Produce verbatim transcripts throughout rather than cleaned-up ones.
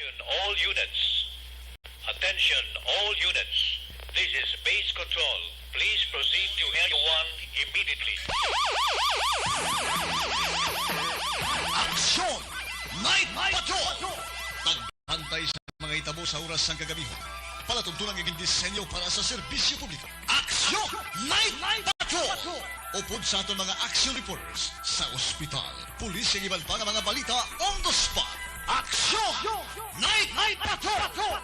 All units. Attention, all units. This is base control. Please proceed to Area one immediately. Aksyon! Night Patrol! Pagbantay sa mga hitabo sa oras sang kagabi. Palatuntunan nga gindisenyo para sa serbisyo publiko. Aksyon! Night Patrol! Upod sa aton mga action reporters sa ospital, pulis, kag iban pa nga mga balita on the spot. Aksyon! Night Patrol!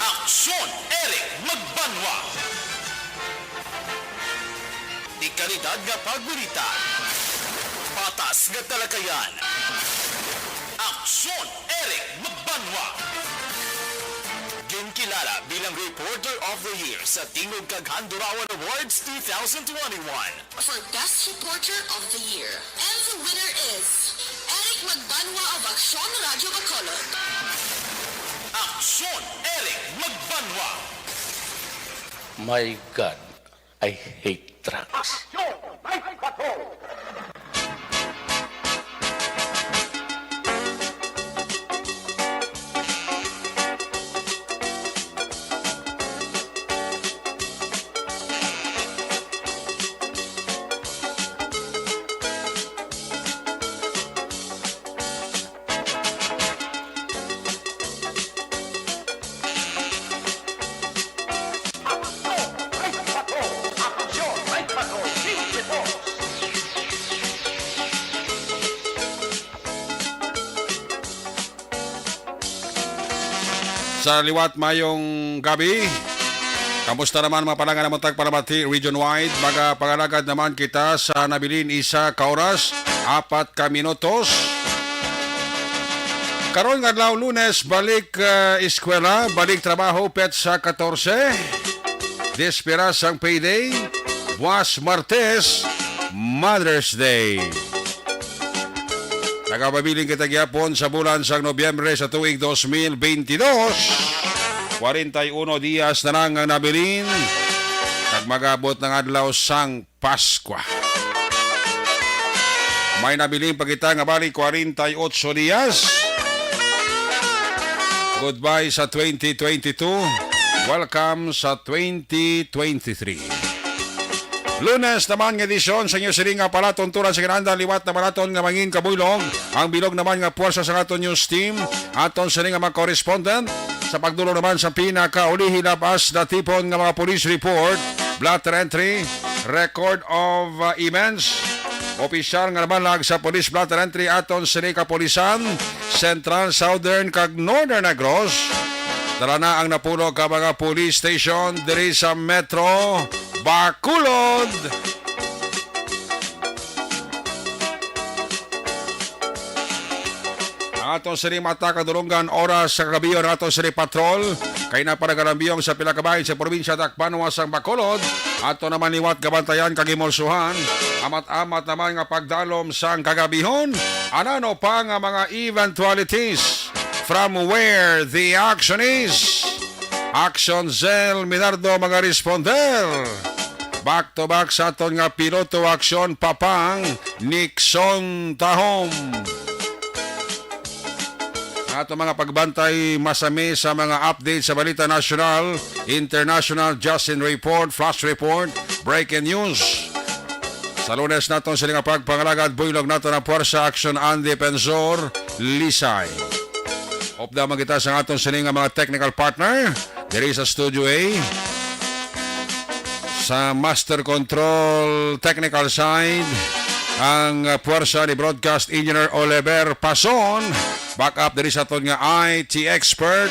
Aksyon, Eric Magbanwa. Di kalidad nga pagbalita. Patas nga talakayan. Aksyon, Eric Magbanwa. Ginkilala bilang Reporter of the Year sa Tingog kag Handurawan Awards two thousand twenty-one. For Best Reporter of the Year. And the winner is Eric Magbanwa of Aksyon Radyo Bacolod. Aksyon, Eric Magbanwa. My God, I hate drugs. Aksyon! May bato! Sa liwat, mayong gabi. Kamusta naman, mga palangga namon tagpalamati region-wide? Magapangalagad naman kita sa nabilin isa ka oras, apat ka minutos. Karon nga adlaw, Lunes, balik, ah, eskwela, balik trabaho, petsa katorse. Dies pira sang payday. Buwas, Martes, Mother's Day. Nagapabilin kita gihapon sa bulan sang Nobyembre sa tuig dos mil bentidós. Kwarenta y uno dias na lang ang nabilin, kag mag-abot ang adlaw sang Paskwa. May nabilin pa kita nga bali kwarenta y otso dias. Goodbye sa twenty twenty-two. Welcome sa twenty twenty-three. Lunes naman nga edisyon sa inyo sini nga palatuntunan sa kinahanglan, liwat na maraton nga mangin kabuylog. Ang bilog naman nga puwersa sa aton news team, aton sini nga mga correspondent. Sa pagdulong naman sa pinakaulihi labas natipon nga mga police report, blotter entry, record of, uh, events, opisyal nga nabalag sa police blotter entry, aton sini kapulisan, Central, Southern, kag Northern Negros. Dala na ang napulo ka mga police station diri sa Metro Bacolod. Ang aton sini mata kadulungan, oras sa kagabi, ang aton sini patrol kay napanagalambiong sa pila ka bahin sa probinsya Tacbanwa sang Bacolod. Ato naman liwat gabantayan kag himulsuhan. Amat-amat naman nga pagdalom sang kagabihon. Anano pa nga mga eventualities? From where the action is. Action Zell Minardo, mga responder. Back to back sa aton nga piloto aksyon, Papang Nixon Tahom. Ato mga pagbantay masami sa mga update sa balita nasyonal, international, Justin Report, Flash Report, Breaking News. Sa Lunes naton sini nga pagpangalagad, buylog naton ang Puwersa Aksyon, ang Depensor, Lisay. Upda man kita sa aton sini nga mga technical partner diri sa Studio A. Sa Master Control technical side, ang, uh, puwersa ni Broadcast Engineer Oliver Pason. Back up diri sa aton nga I T expert,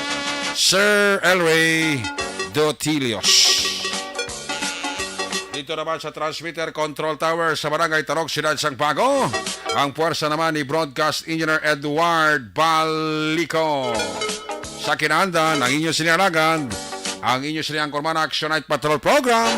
Sir Elway Dotilios. Dito naman sa transmitter control tower sa Barangay Tarok, Siyudad sang Bago, ang puwersa naman ni Broadcast Engineer Edward Balico. Sa kinaandan, ang inyo sini alagad, ang inyo sini angkor man, Action Night Patrol Program.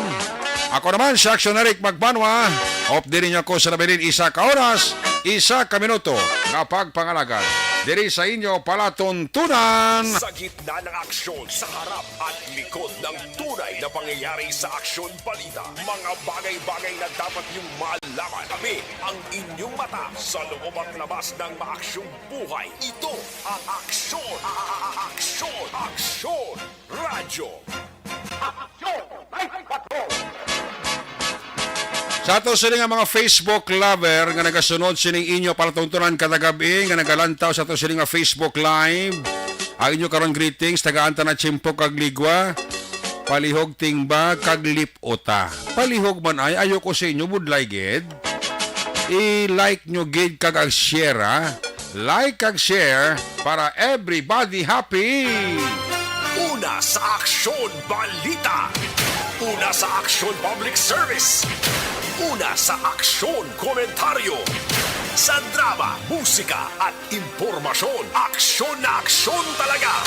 Ako naman si Action Eric Magbanwa. Update ninyo ako sa nabilin isa ka oras, isa ka minuto nga pagpangalagad diri sa inyo palatuntunan. Sa gitna ng aksyon, sa harap at likod ng tunay na pangyayari sa Aksyon Balita, mga bagay-bagay na dapat niyong malaman. Kami ang inyong mata sa loob at labas ng maaksyong buhay. Ito ang Aksyon, a- a- a- Aksyon, Aksyon Radyo. Sa ato sini nga mga Facebook lover nga nagasunod sining inyo palatuntunan kada gab-i, nga nagalantaw sa ato sini nga Facebook Live, ang inyo karon greetings, tagaan ta na tiyempo kag ligwa, palihog tingba kag lip-ota. Palihog man ay, ayoko sa inyo, budlay gid. I-like nyo gid kag ang share, ha? Like kag share para everybody happy. Una sa Aksyon Balita. Una sa Aksyon Public Service. Una sa Aksyon Komentaryo. Sa drama, musika at impormasyon. Aksyon na aksyon talaga.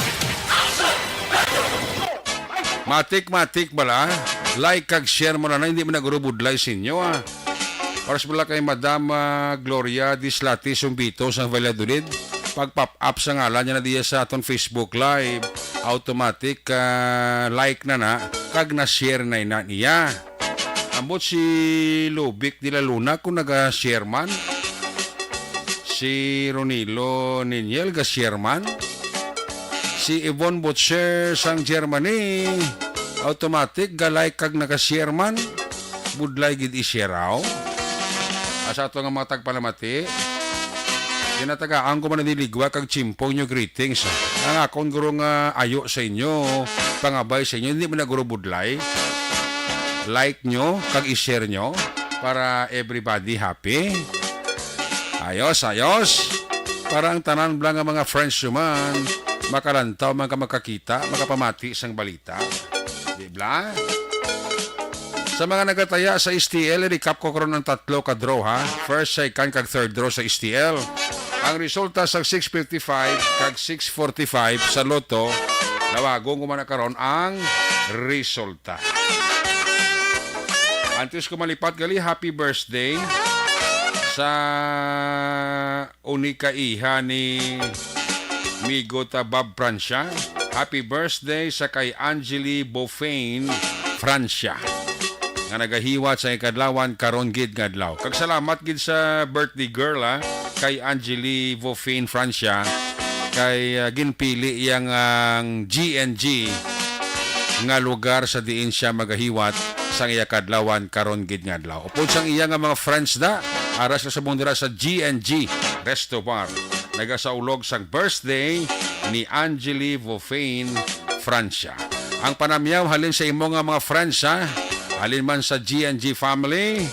Matik-matik bala. Like kag share mo na na, hindi man nagurubudlay sa inyo, ah. Para sa bala kay Madam, ah, Gloria Dislati Sumbito sa Valladolid, pag-pop up sa ngalan niya na diya sa aton Facebook Live, automatic, ah, like na na, kag na-share na na niya. Ambot si Lubic de la Luna kung naga-share man. Si Ronilo Niniel ga-share man. Si Yvonne Butcher sang Germany, automatic ga-like kag naga-share man. Budlay gid i-share, aw. Asa ato nga mga tagpalamati? Ginatagaan ko man ang ligwa kag tiyempo nyo greetings. Ang akon guro nga ayo sa inyo, pangabay sa inyo, hindi man na guro budlay. Like nyo, kag i-share nyo para everybody happy. Ayos, ayos. Para ang tanan bala nga mga friends nyo man, makalantaw man ka makakita, makapamati sang balita. Di bala? Sa mga nagataya sa S T L, i-recap ko karon ang tatlo ka draw, ha. First, second, kag third draw sa S T L. Ang resulta sa six fifty-five kag six forty-five sa Lotto, lawagon ko man na karon ang resulta. Antes ko malipat gali, happy birthday sa unika iha ni Migo ta Bob Francia. Happy birthday sa kay Angeli Bofain Francia, nga nagahiwat sa ikadlawan karon gid nga adlaw. Kag salamat gid sa birthday girl, ah, kay Angeli Bofain Francia, kay, ah, ginpili yang ang G N G nga lugar sa diin siya magahiwat sang iya kadlawan karon gid nga adlaw. Upod sang iya nga mga friends da, ara sa subong dira sa G N G Resto Bar. Nagasaulog sang birthday ni Angeli Vofain Francia. Ang panamyaw halin sa imo nga mga friends, ha? Halin man sa G N G family.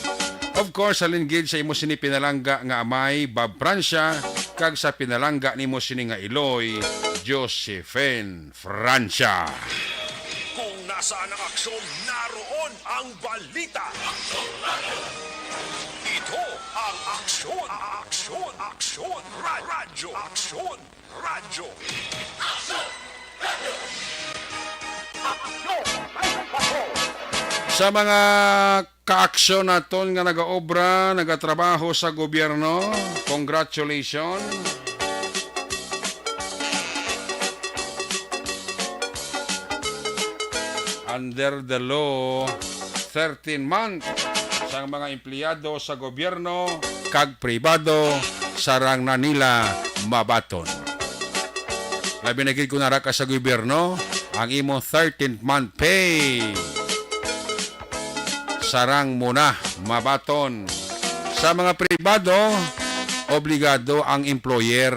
Of course, halin gid sa imo sini pinalangga nga amay, Bob Francia, kag sa pinalangga nimo sini nga iloy, Josephine Francia. Kung nasaan ang aksyon, naroon ang balita. Ito ang aksyon, aksyon, aksyon, ra- radyo, aksyon, radyo. Sa mga kaaksyon naton nga nagaobra, nagatrabaho sa gobyerno, congratulations. Under the law, thirteen month sang mga empleyado sa gobyerno kag pribado sarang na nila mabaton. Labi na gid kung nara ka sa gobyerno, ang imo thirteenth month pay sarang mo na mabaton. Sa mga pribado, obligado ang employer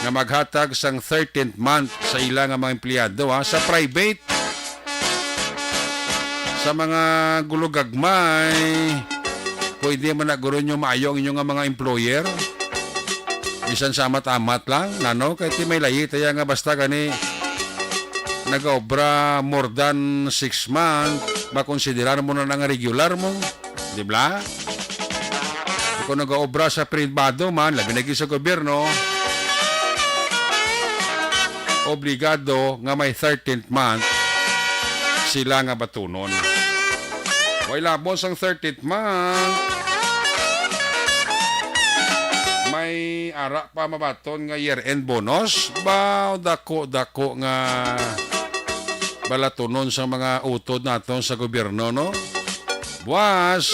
nga maghatag sang thirteenth month sa ila nga mga empleyado, ha. Sa private, sa mga gulugagmay, pwede man na guro nyo maayo ang inyo nga mga employer. Bisan sa amat-amat lang, nano? Kay ti may layi taya nga basta gani nagaobra more than six months, makonsiderar mo na nga regular mo, di ba? Kung nagaobra sa pribado man, labi na gid sa gobyerno, obligado nga may thirteenth month sila nga batunon. Way labon sang thirteenth month, may ara pa mabaton nga year-end bonus. Ba, dako-dako nga balatunon sa mga utod naton sa gobyerno, no? Buwas,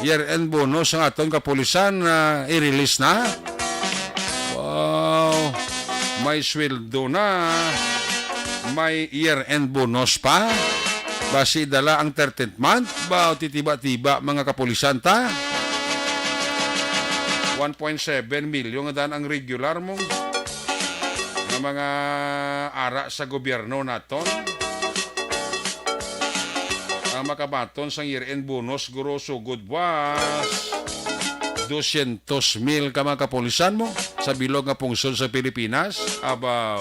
year-end bonus ang aton kapulisan na i-release na. Wow, may sweldo na, may year-end bonus pa. Basi dala ang thirteenth month, ba, titiba-tiba, mga kapulisan ta. One point seven million nga dan ang regular mo nga mga ara sa gobyerno naton. Ang makabaton sang year-end bonus, guro, sugod buwas, dosyentos mil ka mga kapulisan mo sa bilog nga pungsod sa Pilipinas. Abaw,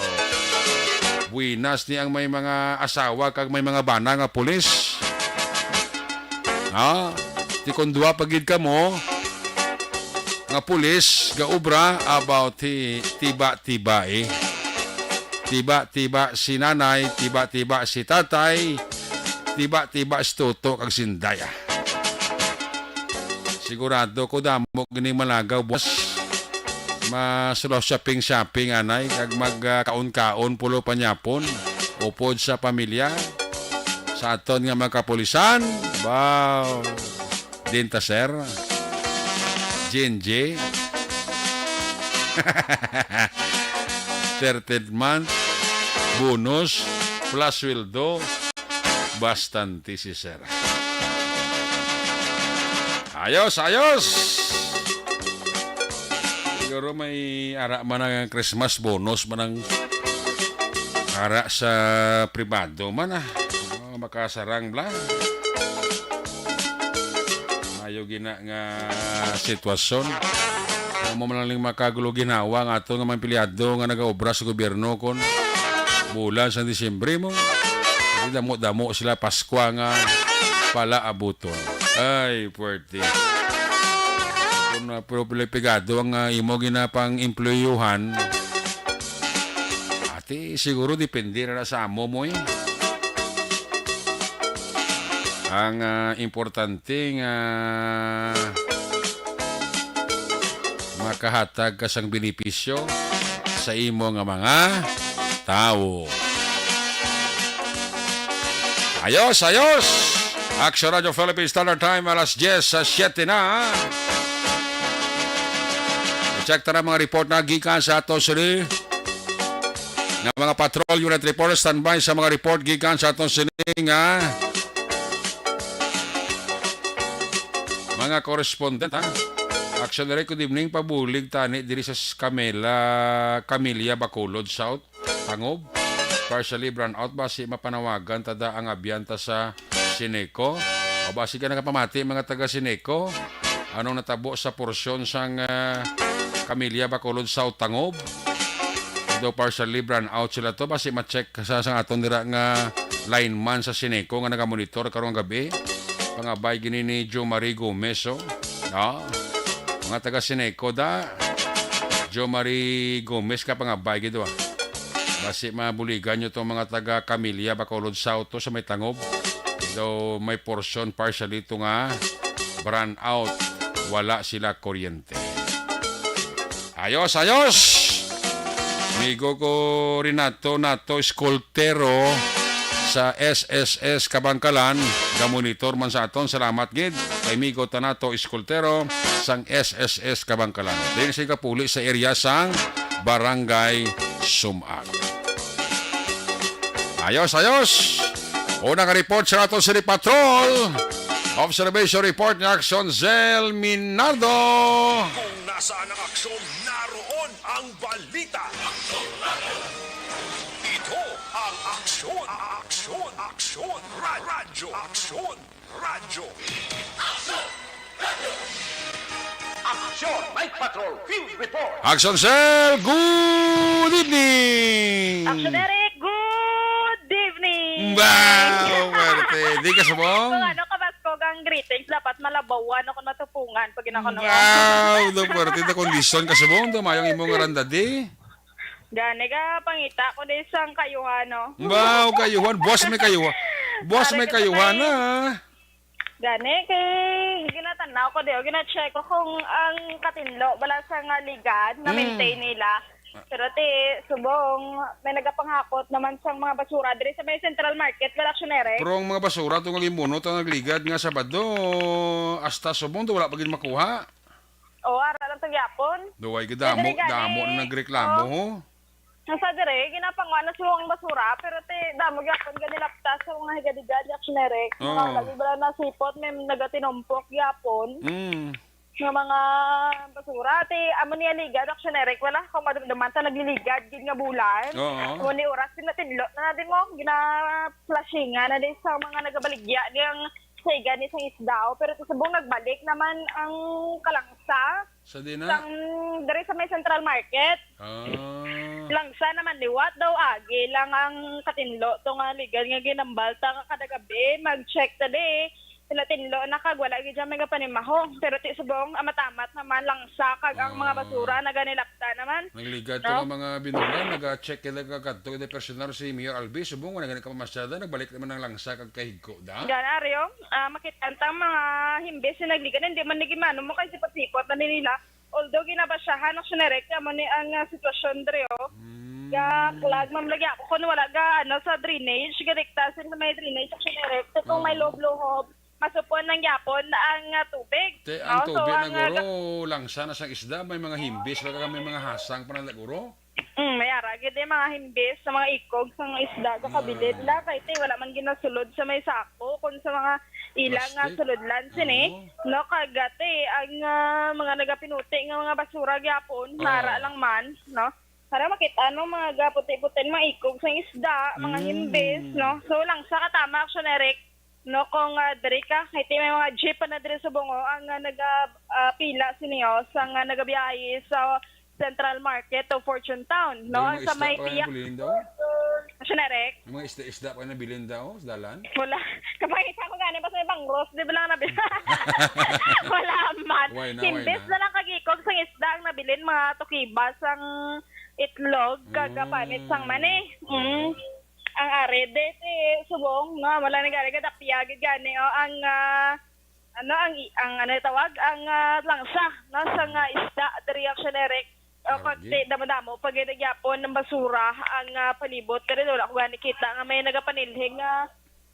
buinas ni ang may mga asawa kag may mga bana nga pulis. Ha? Ti kon duha pa gid kamo nga pulis gaobra, about ti tiba-tiba, eh. Tiba-tiba si nanay, tiba-tiba si tatay, tiba-tiba si toto kag si inday, ah. Sigurado ko damo gini malagaw, boss. Masulaw shopping-shopping, anay, kag mag, ah, kaon-kaon, pulo panyapon, upod sa pamilya, sa aton nga mga kapulisan. Wow! Din ta, sir. G N G. Thirteenth month, bonus, plus sweldo. Bastante si sir. Ayos, ayos! Siguro may ara man ang Christmas bonus man ang ara sa pribado man, ah. Oh, makasarang bla. Mayo gina nga sitwasyon. Amo man lang makagulo ginawa nga ato nga mga empleyado nga nagaobra sa gobyerno kon bulan sa Disyembre mo. Di damo-damo sila Paskwa nga palaabuton. Ay, puwerte. Kung, ah, pero pila pigado ang, ah, imo ginapang-employuhan, ati, siguro depende na sa amo mo, eh. Ang, ah, importante nga makahatag ka sang benepisyo sa imo nga mga tawo. Ayos, ayos! Action Radio Philippines Standard Time, alas diyes sa siyete na. I-check ta na mga report na gikan sa ato sini nga mga patrol unit report. Standby sa mga report gikan sa ato sini nga mga correspondent, ha? Action Direct, good evening. Pabulig tani diri sa Camela, Camilla, Bacolod South, Tangob. Partially brownout, basi mapanawagan ta da ang abyan ta sa Sineco. O basi ka nakapamati, mga taga Sineco, anong natabo sa porsyon sang, ah, Camilla, Bacolod South, Tangob? Daw partially brownout sila to, basi ma-check sa, sa aton dira nga lineman sa Sineco nga nagamonitor karong gabi. Pangabay gini ni Jo Marie Gomez, oh. Ah, mga taga Sineco da. Jo Marie Gomez ka pangabay gid, ah. Basi mabuligan nyo tong mga taga Camilla, Bacolod South to sa may Tangob. Daw may portion partially to nga brownout. Wala sila kuryente. Ayos, ayos! Amigo ko, Renato Nato Escoltero sa S S S Kabangkalan, gamonitor man sa aton. Salamat gid kay amigo ta Nato Escoltero sang S S S Kabangkalan. Din siya kapuli sa area sang Barangay Sumag. Ayos, ayos! Unang report sa aton City Patrol. Observation report ni Action Zell Minardo. Kung nasaan ang aksyon, naroon ang balita. Ito ang Aksyon, Aksyon, Aksyon, Ra-, Radyo, Aksyon, Radyo. Aksyon, Night Patrol, Field Report. Action Cell, good evening! Action Eric, good evening! Wow, well, Pwede ka, subong? Kung ano ka, Pasko, ang greetings, dapat malabawan ako matupungan pag ginakano. Wow, do pwerte na kondisyon ka, subong, do mayong imo nga randa di. Gani ka, pangita ko di sang kayuhan, no? Wow, kayuhan. Boss, may kayuhan. Boss, may kayuhan na. Gani, kay ginatanaw ko di, o gina-check ko kung ang katinlo, wala sa nga ligad, na-maintain nila. Pero ti, subong, may nagapanghakot naman sang mga basura diri sa may Central Market, wala, Action Eric. Pero ang mga basura, itong nga gimunot ang nagligad nga Sabado, hasta subong, to wala pa gid makuha. O, ara lang to gyapon. Duway gid, damo, damo na nagreklamo, ho. Nasa dire, ginapangwa na subong ang basura, pero ti, damo gyapon gani lapta sa mga higad-higad, Action Eric. Mga lagi bala nasipot, may nagatinumpok gyapon. Mm. Nga mga basura. Ti, amo niya ligad, Action Eric. Wala akong madumduman sa nagliligad gid nga bulan. Oo. Amo ni oras, pinatidlo na natin mo. Gina-flashingan na din sa mga nagabaligya niyang sa igani sang isda. Pero ti subong nagbalik naman ang kalangsa. Sa di na? Sang, diri sa may Central Market. Ah. Langsa naman liwat daw, agi lang ang katinlo to nga ligad nga ginambal ta nga kada gabi, mag-check ta di. Sila tinlo na kag wala gid siya may kapanimaho. Pero ti subong, amat-amat naman, langsa kag ang mga basura naganilapta naman. Nagligad to nga mga binulan, naga-check kita ka kadto, di personal si Mayor Albi, subong, wala gani ka pamasyada, nagbalik naman ang langsa kag kahigko da. Gana, Aryo, ah, makita ang mga himbis na nagligad, hindi man nagimano mo kay sipot-sipot na nila. Although ginabasyahan, Action Eric, amo ni ang, ah, sitwasyon diri, oh. Mm. Ga, klag, ma'am, lagi ako kung wala ga, ano, sa drainage, galiktasin na may drainage, Action Eric. So, kung may low-low hob, masupon lang gyapon ang, ah, tubig. Te, ang tubig na guro, langsa na sang isda, may mga himbis, wala ka may mga hasang pa na guro? Mm, may ara gid, eh, mga himbis sa mga ikog, sa mga isda, sa kabilid la, kay, te, wala man ginasulod sa may sako, kung sa mga ilang nga sulodlan sini, no, kag, ah, te, ang, ah, mga nagapinuti nga mga basura gyapon, mara lang man, no? Para makita, no, mga gaputi-puti, mga ikog sa isda, mga himbis, no? So, langsa katama, Action Eric, no, kung, ah, diri ka, kay ti may mga jeep pa na diri sa Bungo ang, ah, naga, ah, pila sini, oh, sa nga nagabiyahe sa Central Market to Fortune Town, no? May mga isda pa nga nabilin daw? Action Eric? May mga isda-isda pa nga nabilin daw sa dalan? Wala. Kapangita ko gani, basta may bangros, di ba lang nabilin? Wala man. Why na, why na? Himbis na lang kag ikog sang isda ang nabilin, mga tukiba sang itlog, kag, ah, panit sang mani. Mm. Ang ari, di, ti, subong, no? Wala na gani, kadapya gid gani, oh, ang, ah, ano, ang i-, ang, ano tawag, ang, ah, langsa, no, sa nga isda, diri, Action Eric. O, kag ti, damo-damo pa gid gyapon ang basura ang, ah, palibot. Diri, wala ko gani kita nga may nagapanilhig nga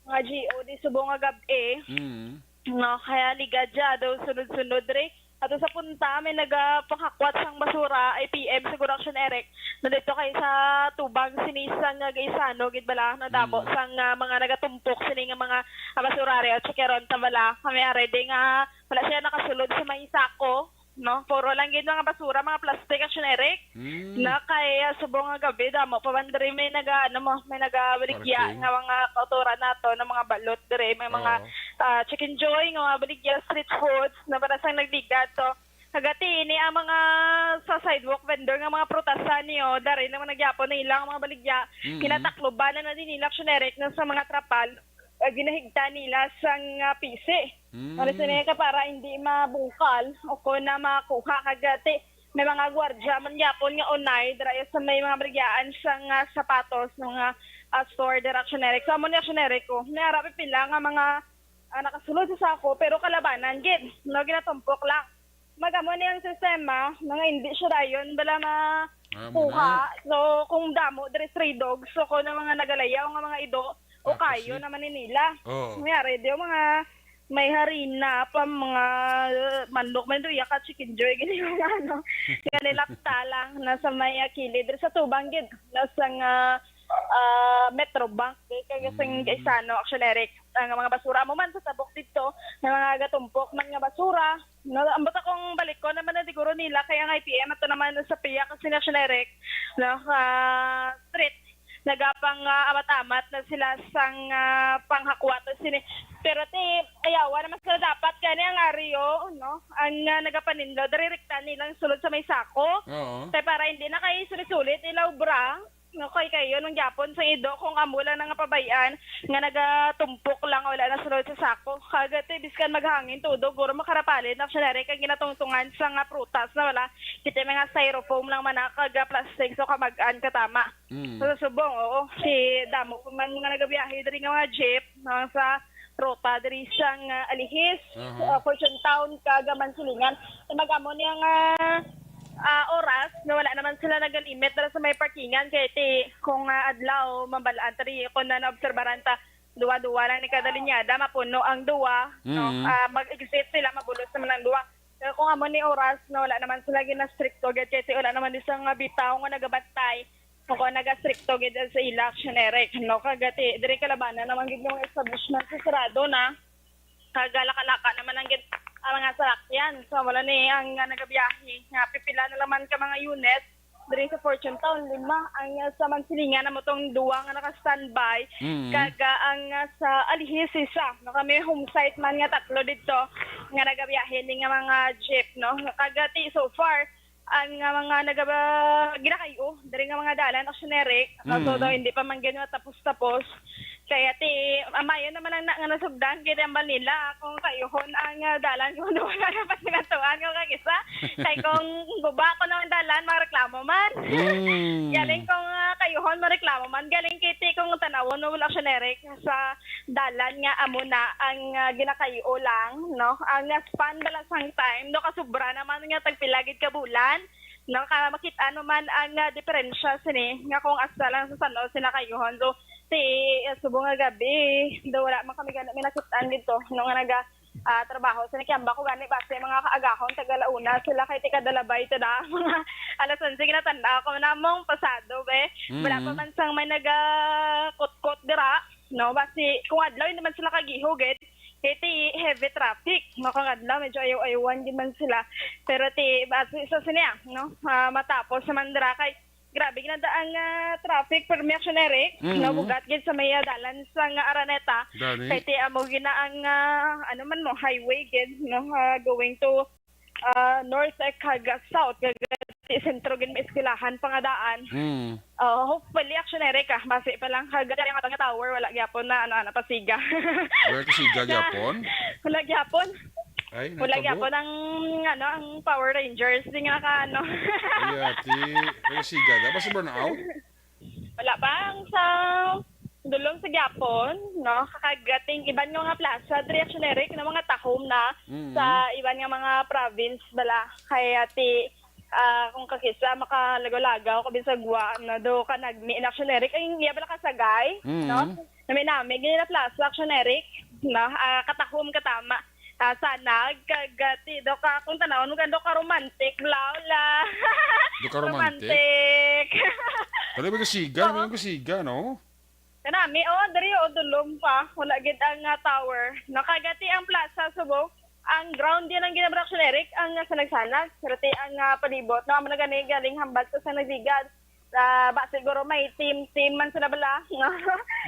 mga G O di subong nga gab-i. Mm. No, kaya ligad siya daw sunod-sunod diri. Ato sa punta, may nagapanghakwat sang basura, I P M siguro, Action Eric. Nandito kay sa tubang sini sa nga Gaisano, gid bala, nadamo sang, ah, mga nagatumpok sini nga mga, ah, basura ari, at sa Queronta bala. Kami ari, di nga, wala siya nakasulod sa may sako, no? Puro lang gid mga basura, mga plastic, Action Eric. Mm. Na kay, ah, subong nga gabi, damo pa man diri may naga, ano mo, may nagabaligya nga mga kautoran nato, na mga balot diri, may mga, ah, Chicken Joy, nga mga baligya, street foods, na para sang nagligad to. Kagati ini ang mga sa sidewalk vendor nga mga prutasan niyo, dari naman nagyapon na ilang mga baligya, mm, kinatakloban na na din nila, Action Eric, na sa mga trapal, ah, ginahigta nila sang, ah, pisi. Mm. Ano sa nila ka para hindi mabungkal o kung na makuha, kagati may mga gwardiya man gyapon nga unay dira sa may mga baligyaan sang, ah, sapatos, mga, ah, store dira, Action Eric. So, amo ni, Action Eric, ko, may ara pipila nga mga, ah, nakasulod sa sako, pero kalabanan gid, no, ginatumpok lang. Magamo ni ang sistema, mga hindi siya dayon bala makuha. So, kung damo diri stray dogs, so kung ang mga nagalayaw nga mga ido, o kayo naman ni nila. Oo. Nangyari, di yung mga may harina pa, mga, uh, manok man doon, yaka Chicken Joy, gini yung ano, nga nilapta lang, nasa may, ah, kilid, diri sa tubang gid, nasa nga, ah, Metro Bank, di, kaya sa Gaisano, Action Eric, ang mga basura mo man sa tabok dito, may mga gatumpok man nga basura, no, ang bata kong balik ko naman na siguro nila, kaya ang I P M, ato naman sa piyak, kasi Action Eric, no, ah, street, nagapang, ah, amat-amat na sila sang, ah, panghakwat sini. Pero ti, ayawa naman sila dapat gani ang ari, no? Ang, ah, nagapaninlo, diri rekta nilang sulod sa may sako. Oo. Kay para hindi na kay sulit-sulit ila obra. No, kay kayo nung gyapon sa ido kung amo lang nga pabay-an nga nagatumpok lang, wala na sulod sa sako. Kag ti biskan maghangin tudo, guro makarapalin na siya na rin kag ginatungtungan sa nga prutas na wala. Kita mga styrofoam lang man na kag plastic, so kamag-an katama. Mm. So, sa subong, oo. Si damo pa man nga nagabiyahe diri nga mga jeep, no, sa ruta diri sang, ah, Alihis, Aha. ah, Fortune Town, kag Mansilingan. Sa mag-amo niya nga, ah, oras, nga wala naman sila nagalimit dira sa may parkingan, kay ti, kung, ah, adlaw, mabalaan ta rin, kung na naobserbaran ta, duwa-duwa lang ni kada linyada, mapuno ang duwa, no? Mm. Ah, mag-exit sila, mabulos naman ang duwa. Pero kung amo ni oras, no, wala naman sila ginastrikto, gid, kay ti wala naman di sa nga bitaw nga nagabantay, o kung nagastrikto gid sa ila, Action Eric, no? Kag ti, diri kalabanan naman gid yung establishment sa sarado na. Kag laka-laka naman ang gid, ang mga salakyan. So, wala ni ang, ah, nagabiyahe. Nga, pipila na lang man ka mga unit. Diri sa Fortune Town, lima. Ang, ah, sa Mansilingan, amo tong duwa nga naka-standby. Mm. Kag, ah, ang, ah, sa Alihis, isa. No, kami home site man nga tatlo dito nga nagabiyahe ni nga mga jeep, no? Kag, ah, ti, so far, ang, ah, mga nagaba-, ginakayo, diri nga mga dalan, Action Eric, no? So, Mm. daw, hindi pa man gani tapos-tapos. Kaya ti, amayon naman ang na-, nga nasugdan, kaya ti ang Manila, kung kayuhon ang, ah, dalan, kung ano wala na pagkatuan, kung kagisa. Kay kung guba ko ng dalan, mga reklamo man. Mm. Galing kung, ah, kayuhon, mga reklamo man. Galing kiti kung tanawon mo, wala Action Eric, sa dalan nga amo na ang, ah, ginakayo lang, no? Ang, ah, span bala sang time, no, kasubra naman nga tagpila gid ka bulan, no? Ka makit-an mo man ang, ah, diferensya sini nga kung asa lang sa San Jose nakayuhon. So, ti, ah, subong nga gabi, do wala man kami gani may nakit-an dito, no, nga naga, ah, trabaho. Sa nakiamba ko gani, base mga kaagahon, taga Launa sila, kay ti kadalabay ta da, mga alas onse, ginatanda ako namong pasado, be. Wala pa Mm. man sang may nagakutkot dira. No, basi kung adlaw, hindi man sila kagihugid. Kay ti heavy traffic, no, kung adlaw, medyo ayaw-ayawan gid man sila. Pero ti, basi sa sini, ah, no, ah, matapos naman dira kay grabe gid na ang, ah, traffic, pero may Action Eric, Mhm. no, bugat gid sa may, ah, dalan sa nga Araneta. Gani. Kay ti amo gid na ang, ah, ano man mo, highway gid, no, ah, going to, ah, north, eh, kag south, kag ti sentro gid may eskwelahan pa nga daan. Mm. Oh, hopefully, Action Eric, ah, basi pa lang kag ang ato nga tower, wala gyapon na, ano, ano, pasiga. Wala kasiga gyapon? Wala gyapon. Ay, Wala natabo? gyapon ang, ano, ang Power Rangers, di nga ka, ano. Ay, ati. Wala siga. Dapat sa brownout? Wala pa. Ang sa Dulom sa gyapon, no? Kagating iban nga mga plaza, diri Action Eric, na mga tahom na Mm. sa iban nga mga province bala. Kaya ti, ah, kung kakisa, makalagaw-lagaw ka bisag wa, no? Do ka nagmi in Action Eric. Ay, iya bala kasagay, Mm. no? Nami-nami, gini na plaza, Action Eric, no? Ah, katahom, katama. Ah, sanag, kag, ah, ti, do ka, kung tanawon mo, gando ka romantic, bla, bla. Do ka romantic? Romantic. Pero may kasiga, Oo. may kasiga, no? Kanami, oh, diri, oh, Dulom pa. Wala gid ang, ah, tower. Nakagati ang plaza, subong. Ang ground yan ang ginabraksyon, Eric, ang, ah, sanag-sanag. Pero ti ang, ah, palibot. No, amo na gani, galing hambal sa sanagligad. Ah, ba, siguro may team, team man sila bala.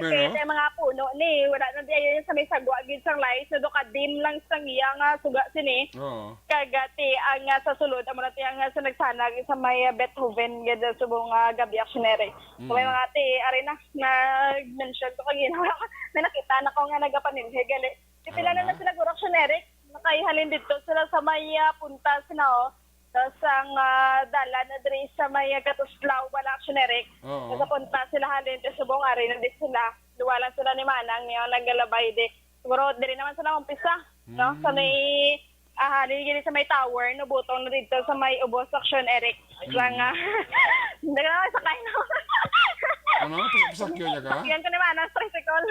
Pero Kaya ti ang mga puno ni, wala na di ayo sa may sagwa gid sang lights. Na do ka dim lang sang iya nga suga sini. Oo. Kag, ah, ti ang, ah, sa sulod, amo na ti ang, ah, sanag-sanag sa may, ah, Beethoven, gid, ah, subong, ah, gabi, Action Eric. So, may Mm. mga ti, ari na, nag-mention ko kagina. May nakita na ko nga nagapanilhig, gali. Pipila Ano na na? na sila, guro, Action Eric. Nakaihalin dito sila sa may, ah, punta sila, oh. Sa sang, ah, dalan na diri sa may, ah, Gatuslaw, wala, Action Eric. Oo. Sa punta sila halin, sa subong, ari na di sila. Duwa lang sila ni Manang, niya, naglalabay di. Siguro, diri naman sila umpisa, no? Sa Mm. may, ah, diri gini sa may tower, no, butong na dito sa may ubos, Action Eric. Mm. Lang, ah, hindi ka naman sakay, no? Ano? Pas-, pasakyan niya ka? Sakyan ko naman, ang tricycle.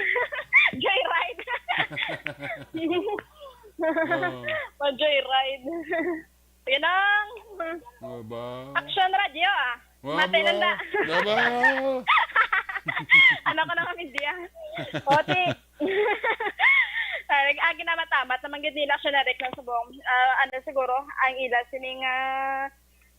Joyride. Oo. Ma-joyride. Yan ang Aba. Action Radio, ah. Wa, Mati ba? nanda. Wa, ba? Ano ko na kami diya? Oti. Ah, ag-, agi na matamat naman gid nila siya na Rick ng subong. Ah, ano siguro, ang ila sining, ah,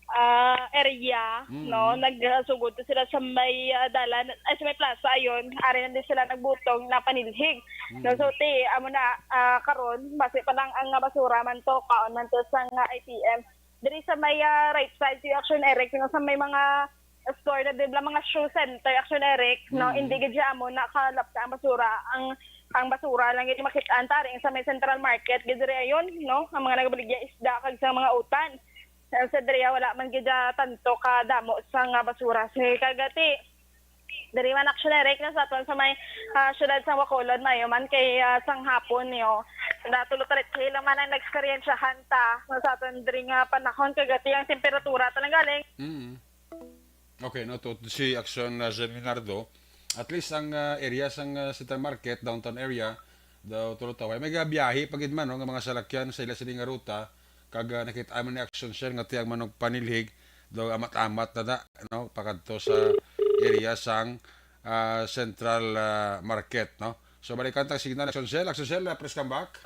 ah, area, Mm. no? Nagsugod to sila sa may, ah, dalan, ay, sa may plaza, ayun. Ari na din sila nagbutong, napanilhig. No, Mm. so, ti, amo na, ah, karon, basi pa lang ang, ah, basura man to, kaon man to sa nga I P M. Diri sa may, ah, right side, si Action Eric, no, sa may mga store na diri lang mga shoe center, Action Eric, no? Mm. Hindi gid siya amo nakalapta ang basura. Ang, ang basura lang gid makit-an taring sa may Central Market gid diri ayon, no? Ang mga nagabaligya isda kag sa mga utan. Sa, sa diri wala man gid siya tanto ka damo sa nga basura. Sige, kagati. Diri man, Action Eric, no, sa aton sa may, ah, syudad sa Bacolod, maayo man kay, ah, sang hapon, yo. Natulo talit lang man ang naeksperyensyahan ta, no, sa aton diri nga panahon, kagati ang temperatura talaga, galing. Mm. Okay, no, to, si Action, uh, Zed Leonardo, at least ang, uh, area sang, uh, Central Market, downtown area, daw tulo taway. May gabiyahe pa gid man, no, nga mga salakyan sa ila sini nga ruta, kag, uh, nakita man ni Action Zed nga tiang manong panilhig, daw amat-amat na da, no, pakadto sa area sang, uh, Central, uh, Market, no. So, balikan ta ang signal, Action Zed. Action Zed, uh, please come back.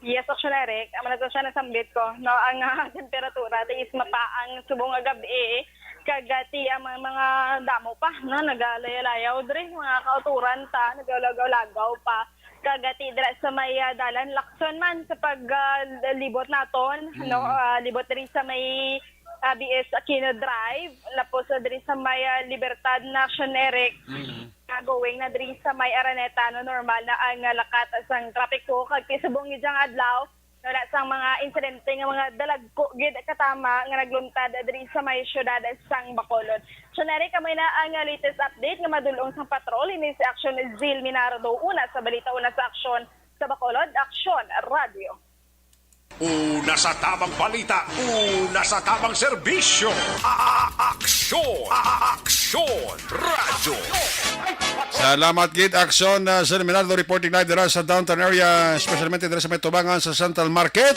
Yes, Action Eric. Amo na to siya nasambit ko. No, ang, ah, temperatura, ti is mataas subong nga gab-i. Kag, ah, ti ang mga, mga damo pa, no, nagalaya-layaw diri, mga kauturan ta, nagalagaw-lagaw pa. Kag, ah, ti dira sa may, ah, dalan, Lacson man sa pag, ah, libot naton, no, Mm. ah, libot diri sa may, ah, B S Aquino Drive, lapos, ah, diri sa may, ah, Libertad na, Action Eric. Mm. Ah, going na diri sa may Araneta, no, normal na ang, ah, lakat sang trapiko kag ti subong gid sang adlaw, wala sang mga insidente nga mga dalagko gid katama nga nagluntad diri sa may siyudad sang Bacolod. So, nari kamo na ang, ah, latest update nga madulong sang patrol. Ini si Action Zil Minardo, una sa balita, una sa aksyon sa Bacolod, Aksyon Radio. Una sa tamang balita, una sa tamang serbisyo. A-, a-, aksyon, a-, a-, aksyon, radyo. Salamat gid, Aksyon, uh, Sir Minardo, reporting live dira sa downtown area, especially dira sa may tubangan sa Central Market.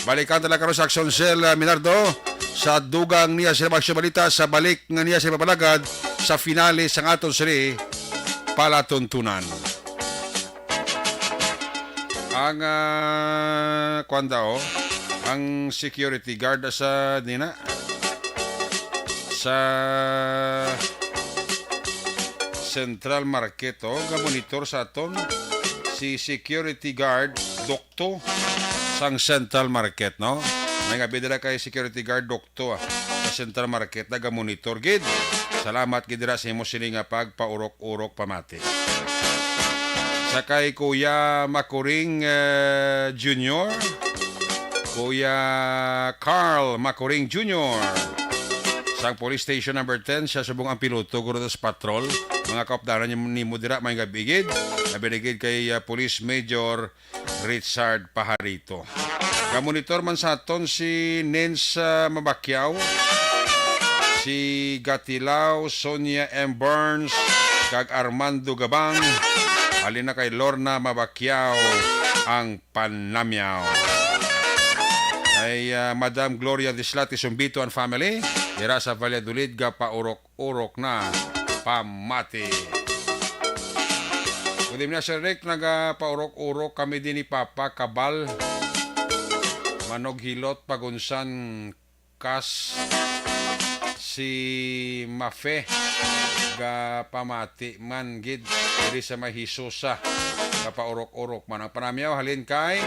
Balikan ta lang karon sa Aksyon Sir, uh, Minardo sa dugang niya sa aksyon balita sa balik nga niya sa ipapalagad sa finale sang aton sini palatuntunan. Ang, ah, kwan daw, ang security guard sa dina, sa Central Market, oh, ga-monitor sa aton si security guard, dokto sang Central Market, no? May nga bidala kay security guard, dokto, ah, sa Central Market, naga-monitor gid. Salamat gid dira sa imo sini nga pagpaurok-urok pamati. Sa kay Kuya Makuring, eh, Junior, Kuya Carl Makuring Junior, sang Police Station Number Ten, siya subong ang piloto guro sa patrol. Mga kaupdanan nimo dira, may gabigid, nabinigid kay, ah, Police Major Richard Pajarito. Gamonitor man sa aton si Nens, ah, Mabacquiao, si Gatilao, Sonia M. Burns, kag Armando Gabang. Halin na kay Lorna Mabacquiao ang panamyaw. Kay, ah, Madam Gloria Dislati Sumbito and family, dira sa Valladolid, gapaurok-urok na pamati. Good evening, Sir Rick. Nagapaurok-urok kami din ni Papa Kabal. Manog Hilot, Pagunsan, Kas, si Mafe, gapamati man gid diri sa may Hisusa. Gapaurok-urok man ang panamyaw halin kay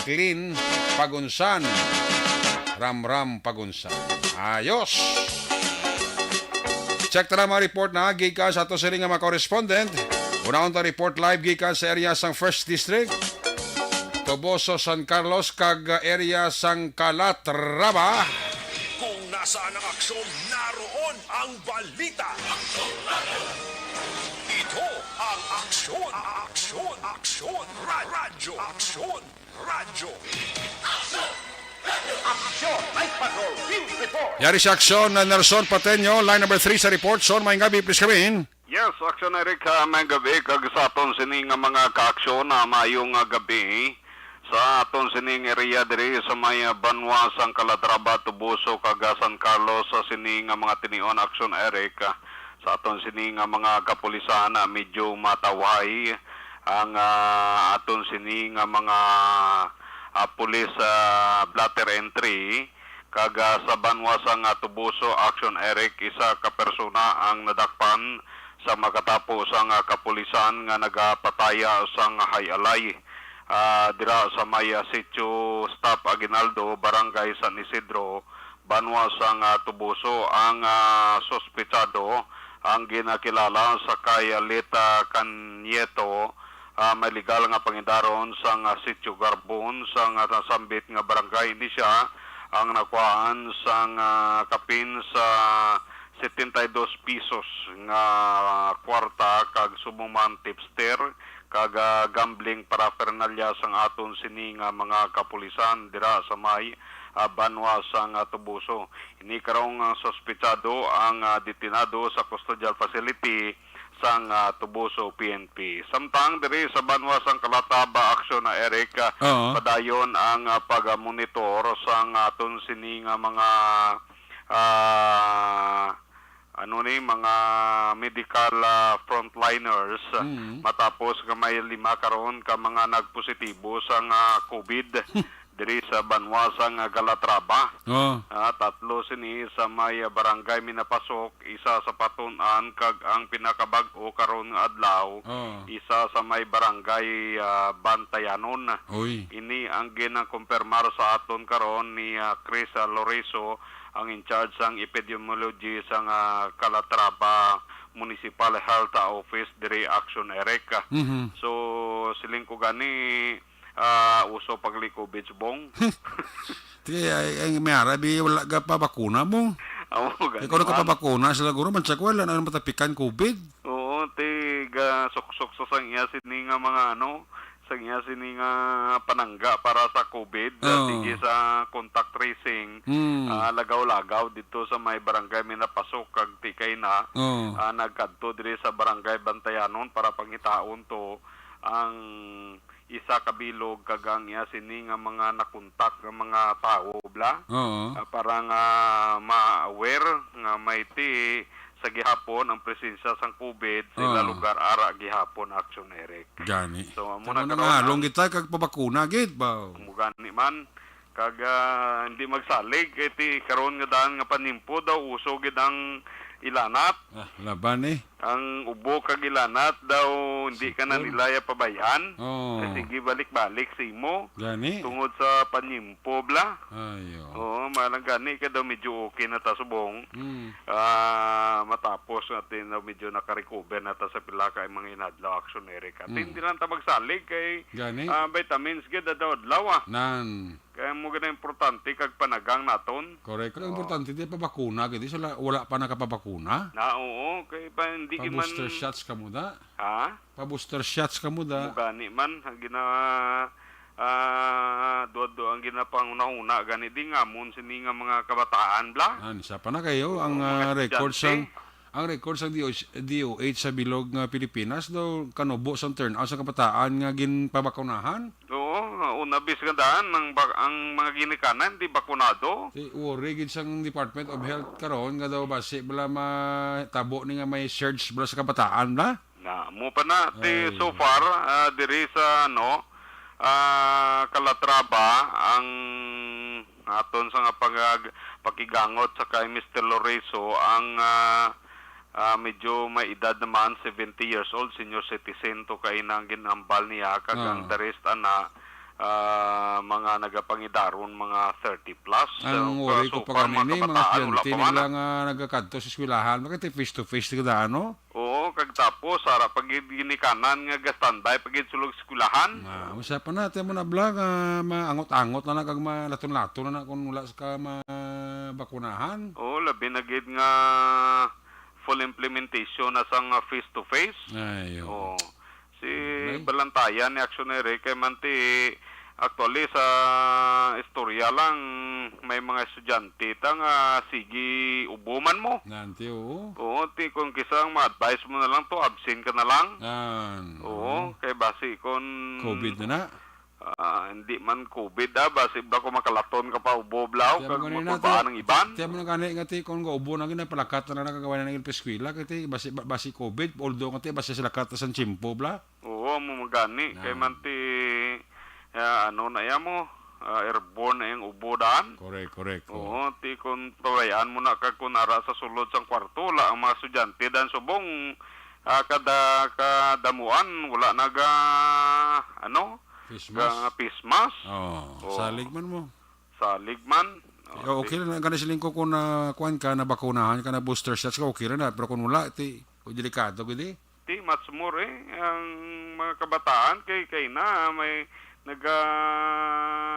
Clean Pagunsan. Ramram Pagunsan. Ayos! Check ta na mga report na gikan sa ato sini nga mga correspondent. Unahon ta report live gikan sa area sang First District, Toboso, San Carlos, kag area sang Calatrava. Kung nasaan ang aksyon, naroon ang balita. Ito ang Aksyon, Aksyon, Aksyon, Ra-, Radyo, Aksyon, Radyo. Aksyon, Night Patrol, Field Report. Yari sa aksyon na Nelson Pateño, line number three sa report. Son, may gabi, please come in. Yes, Aksyon Eric, ah, may gabi kag sa aton sini nga mga kaaksyon, ah, maayong, ah, gabi. Sa aton sining area diri sa may, ah, banwa sang Calatrava, Toboso, kag, ah, San Carlos, sa sini nga mga tinion, Aksyon Eric, ah, sa aton sini nga mga kapulisan, ah, medyo matawhay ang, ah, aton sini nga mga, ah, police, ah, blotter entry. Kag, ah, sa banwa sang, ah, Toboso, Aksyon Eric, isa ka persona ang nadakpan sa makatapo sang, ah, kapulisan nga nagapataya sang hay-alay, ah, dira sa may, ah, Sitio Staff Aguinaldo, Barangay San Isidro, banwa sang, ah, Toboso. Ang, ah, suspetsado ang ginakilala sa kay Alita Cañeto, ah, may legal nga pangidaron sang, ah, Sitio Garbon sang, ah, nasambit nga barangay. Ini sia ang nakuhaan sang, ah, kapin sa setenta y dos pesos nga kwarta kag subong man tipster kag, ah, gambling paraphernalia sang aton sini nga mga kapulisan dira sa may, ah, banwa sang, ah, Toboso. Ini karong, ah, suspetsado ang, ah, detenado sa custodial facility sang, ah, Toboso P N P. Samtang diri sa banwa sang Calatrava, Action na Eric, ah, Oo. padayon ang, ah, pagmonitor sang aton sini nga mga, ah, ano ni, mga medical, ah, frontliners, ah, Mm. matapos nga may lima karon ka mga nagpositibo sang, ah, COVID diri sa banwa sang, ah, Calatrava. Oh. Ah, tatlo sini sa may, ah, barangay Minapasok, isa sa Patun-an, kag ang pinakabag-o karon nga adlaw, Oh. isa sa may barangay, ah, Bantayanon. Uy. Ini ang ginakumpirmar sa aton karon ni, ah, Chris, ah, Loreso, ang in charge sang epidemiology sang, ah, Calatrava Municipal Health Office diri, Action Eric. Mhm. So, siling ko gani, ah, uso pag-COVID subong. Ti, ay, ay, may arabi, wala ka pa bakuna mo. Oo, gani Ikaw man. nakapabakuna sila, guro, man siya ko, wala na ang matapikan COVID. Oo, ti, ga suksok sa sang iya sini nga mga, ano, sang iya sini nga panangga para sa COVID, ah, Oo. sige sa contact tracing, Mm. ah, lagaw-lagaw dito sa may barangay Minapasok kag Tikay na, Oo. ah, nagkadto diri sa barangay Bantayanon para pangitaon to ang isa ka bilog kag ang iya sini nga mga nakontak nga mga tawo, bla. Oo. Ah, para nga ma-aware nga may ti sa gihapon ang presensya sang COVID sa ila Ah. lugar ara gihapon, Action Eric. Gani. So, amo Tama na na karon nangahalong ang kita kag pabakuna gid ba? Amo gani man. Kag, ah, hindi magsalig kay ti karon nga daan nga panimpo daw uso gid ang ilanat. Ah, laban eh. Ang ubo kag ilanat daw hindi ka na Sipon. nila ya pabayaan. Oo. Kay sige balik-balik sa imo Gani. tungod sa panimpo, bla. Ayo. Oo, malang gani ka daw medyo okay na ta subong. Mm. Ah, matapos natin na medyo nakarecover na ta sa pila ka mga inadlaw, Action Eric. At Mm. hindi lang ta magsalig kay Gani. ah, vitamins gid adlaw-adlaw, ah. Nan. Kaya mo gid importante kag panagang naton. Correct. Ang Oo. importante di pa bakuna gid, sa la-, wala pa nakapabakuna. Na, oo, kay pa, hindi Pa gid man booster shots ka mo da. Ha? Pa booster shots ka mo da. Mo gani man ang gina ah, duwa-duwa ang ginapanguna-una gani di ngamon sini nga mga kabataan, bla. Ah, isa pa na kayo Oo, ang mga ah, record estudyante. sang ang record sang D O H, D O H sa bilog nga Pilipinas daw kanubo sang turnout sa kabataan nga ginpabakunahan. Oo, una bis nga daan ang ba-, ang mga ginikanan di bakunado. Di worry gid sang Department of Health karon nga daw basi bala matabo ni nga may surge bala sa kabataan bala. Na, mo pa na, ti, Ay. so far, ah, diri sa, ano, ah, Calatrava, ang aton sa nga pag-, pakigangot sa kay Mister Lorenzo, ang, ah, ah, medyo may edad naman, seventy years old, senior citizen to kay nang ginambal niya, kag ang Ah. the rest, ana, ah, mga nagapangidaron, mga thirty plus. Ang So, worry so ko pa far, ganini, mga mga kabataan, wala estudyante pa man, nila ah. nga nagakadto sa eskwelahan, bakit face to face ka daan, no? Oo, kag tapos, ara pa gid ginikanan nga ga-standby pa gid sulod eskwelahan. Ah, usa pa na, tiyan mo na, bla, nga maangot-angot na na kag malaton-laton na na kung wala ka mabakunahan. Oo, labi na gid nga full implementation na sang, ah, face to face. Ay, oo. Oo. Si May balantayan ni Action Eric kay man ti Actually, sa istorya lang, may mga estudyante ta nga sige ubo man mo. Nanti, oo. Oo, ti, kung kisa ang ma-advise mo na lang to, absent ka na lang. Yan. Oo, kay basi kung COVID na na. Ah, hindi man COVID, ah, basi ba kung makalaton ka pa ubo, blaw, Kaya kag mo ganun na, makulbaan ti-, ang iban. Tiyan mo na gani nga ti, kung gaubo na gina, palakat na lang nakagawa na ng eskwela, kay ti, basi, ba-, basi COVID, although nga ti, basi sila kat sa tiyempo, bla. Oo, amo man gani. Kay Na. man ti, ah, ano na iya mo, ah, airborne na iyang ubo daan. Correct, correct. Oo. Oo, ti kun pabayaan mo na kag kun ara sa sulod sang kwarto, wala ang mga estudyante daan subong, ah, kada, kadamuan, wala naga, ano, Face mask. ka face mask. Oo, Oo. salig man mo. Salig man. Oh, okay lang na, gani siling ko kung na, kuwan ka, nabakunahan ka, na booster shots ka, okay lang na. Pero kung wala, ti, o, delikado gid eh. Ti, much more eh. Ang mga kabataan kay, kay na, may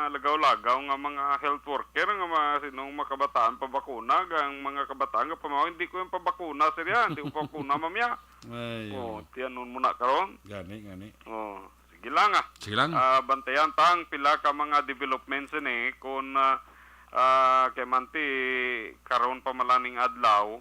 nagalagaw-lagaw nga mga health worker nga mga sinong mga kabataan pabakuna, ang mga kabataan nga pamaw, "Hindi ko yung pabakuna, sir, yan. Hindi ko pabakuna, ma'am, ya." Ay, Oh, oo. Tiyanon mo na karon. Gani, gani. Oh, sige lang ah. Sige lang. Ah, bantayan ta ang pila ka mga developments ini kung ah, ah, kay manti karon pa malaning adlaw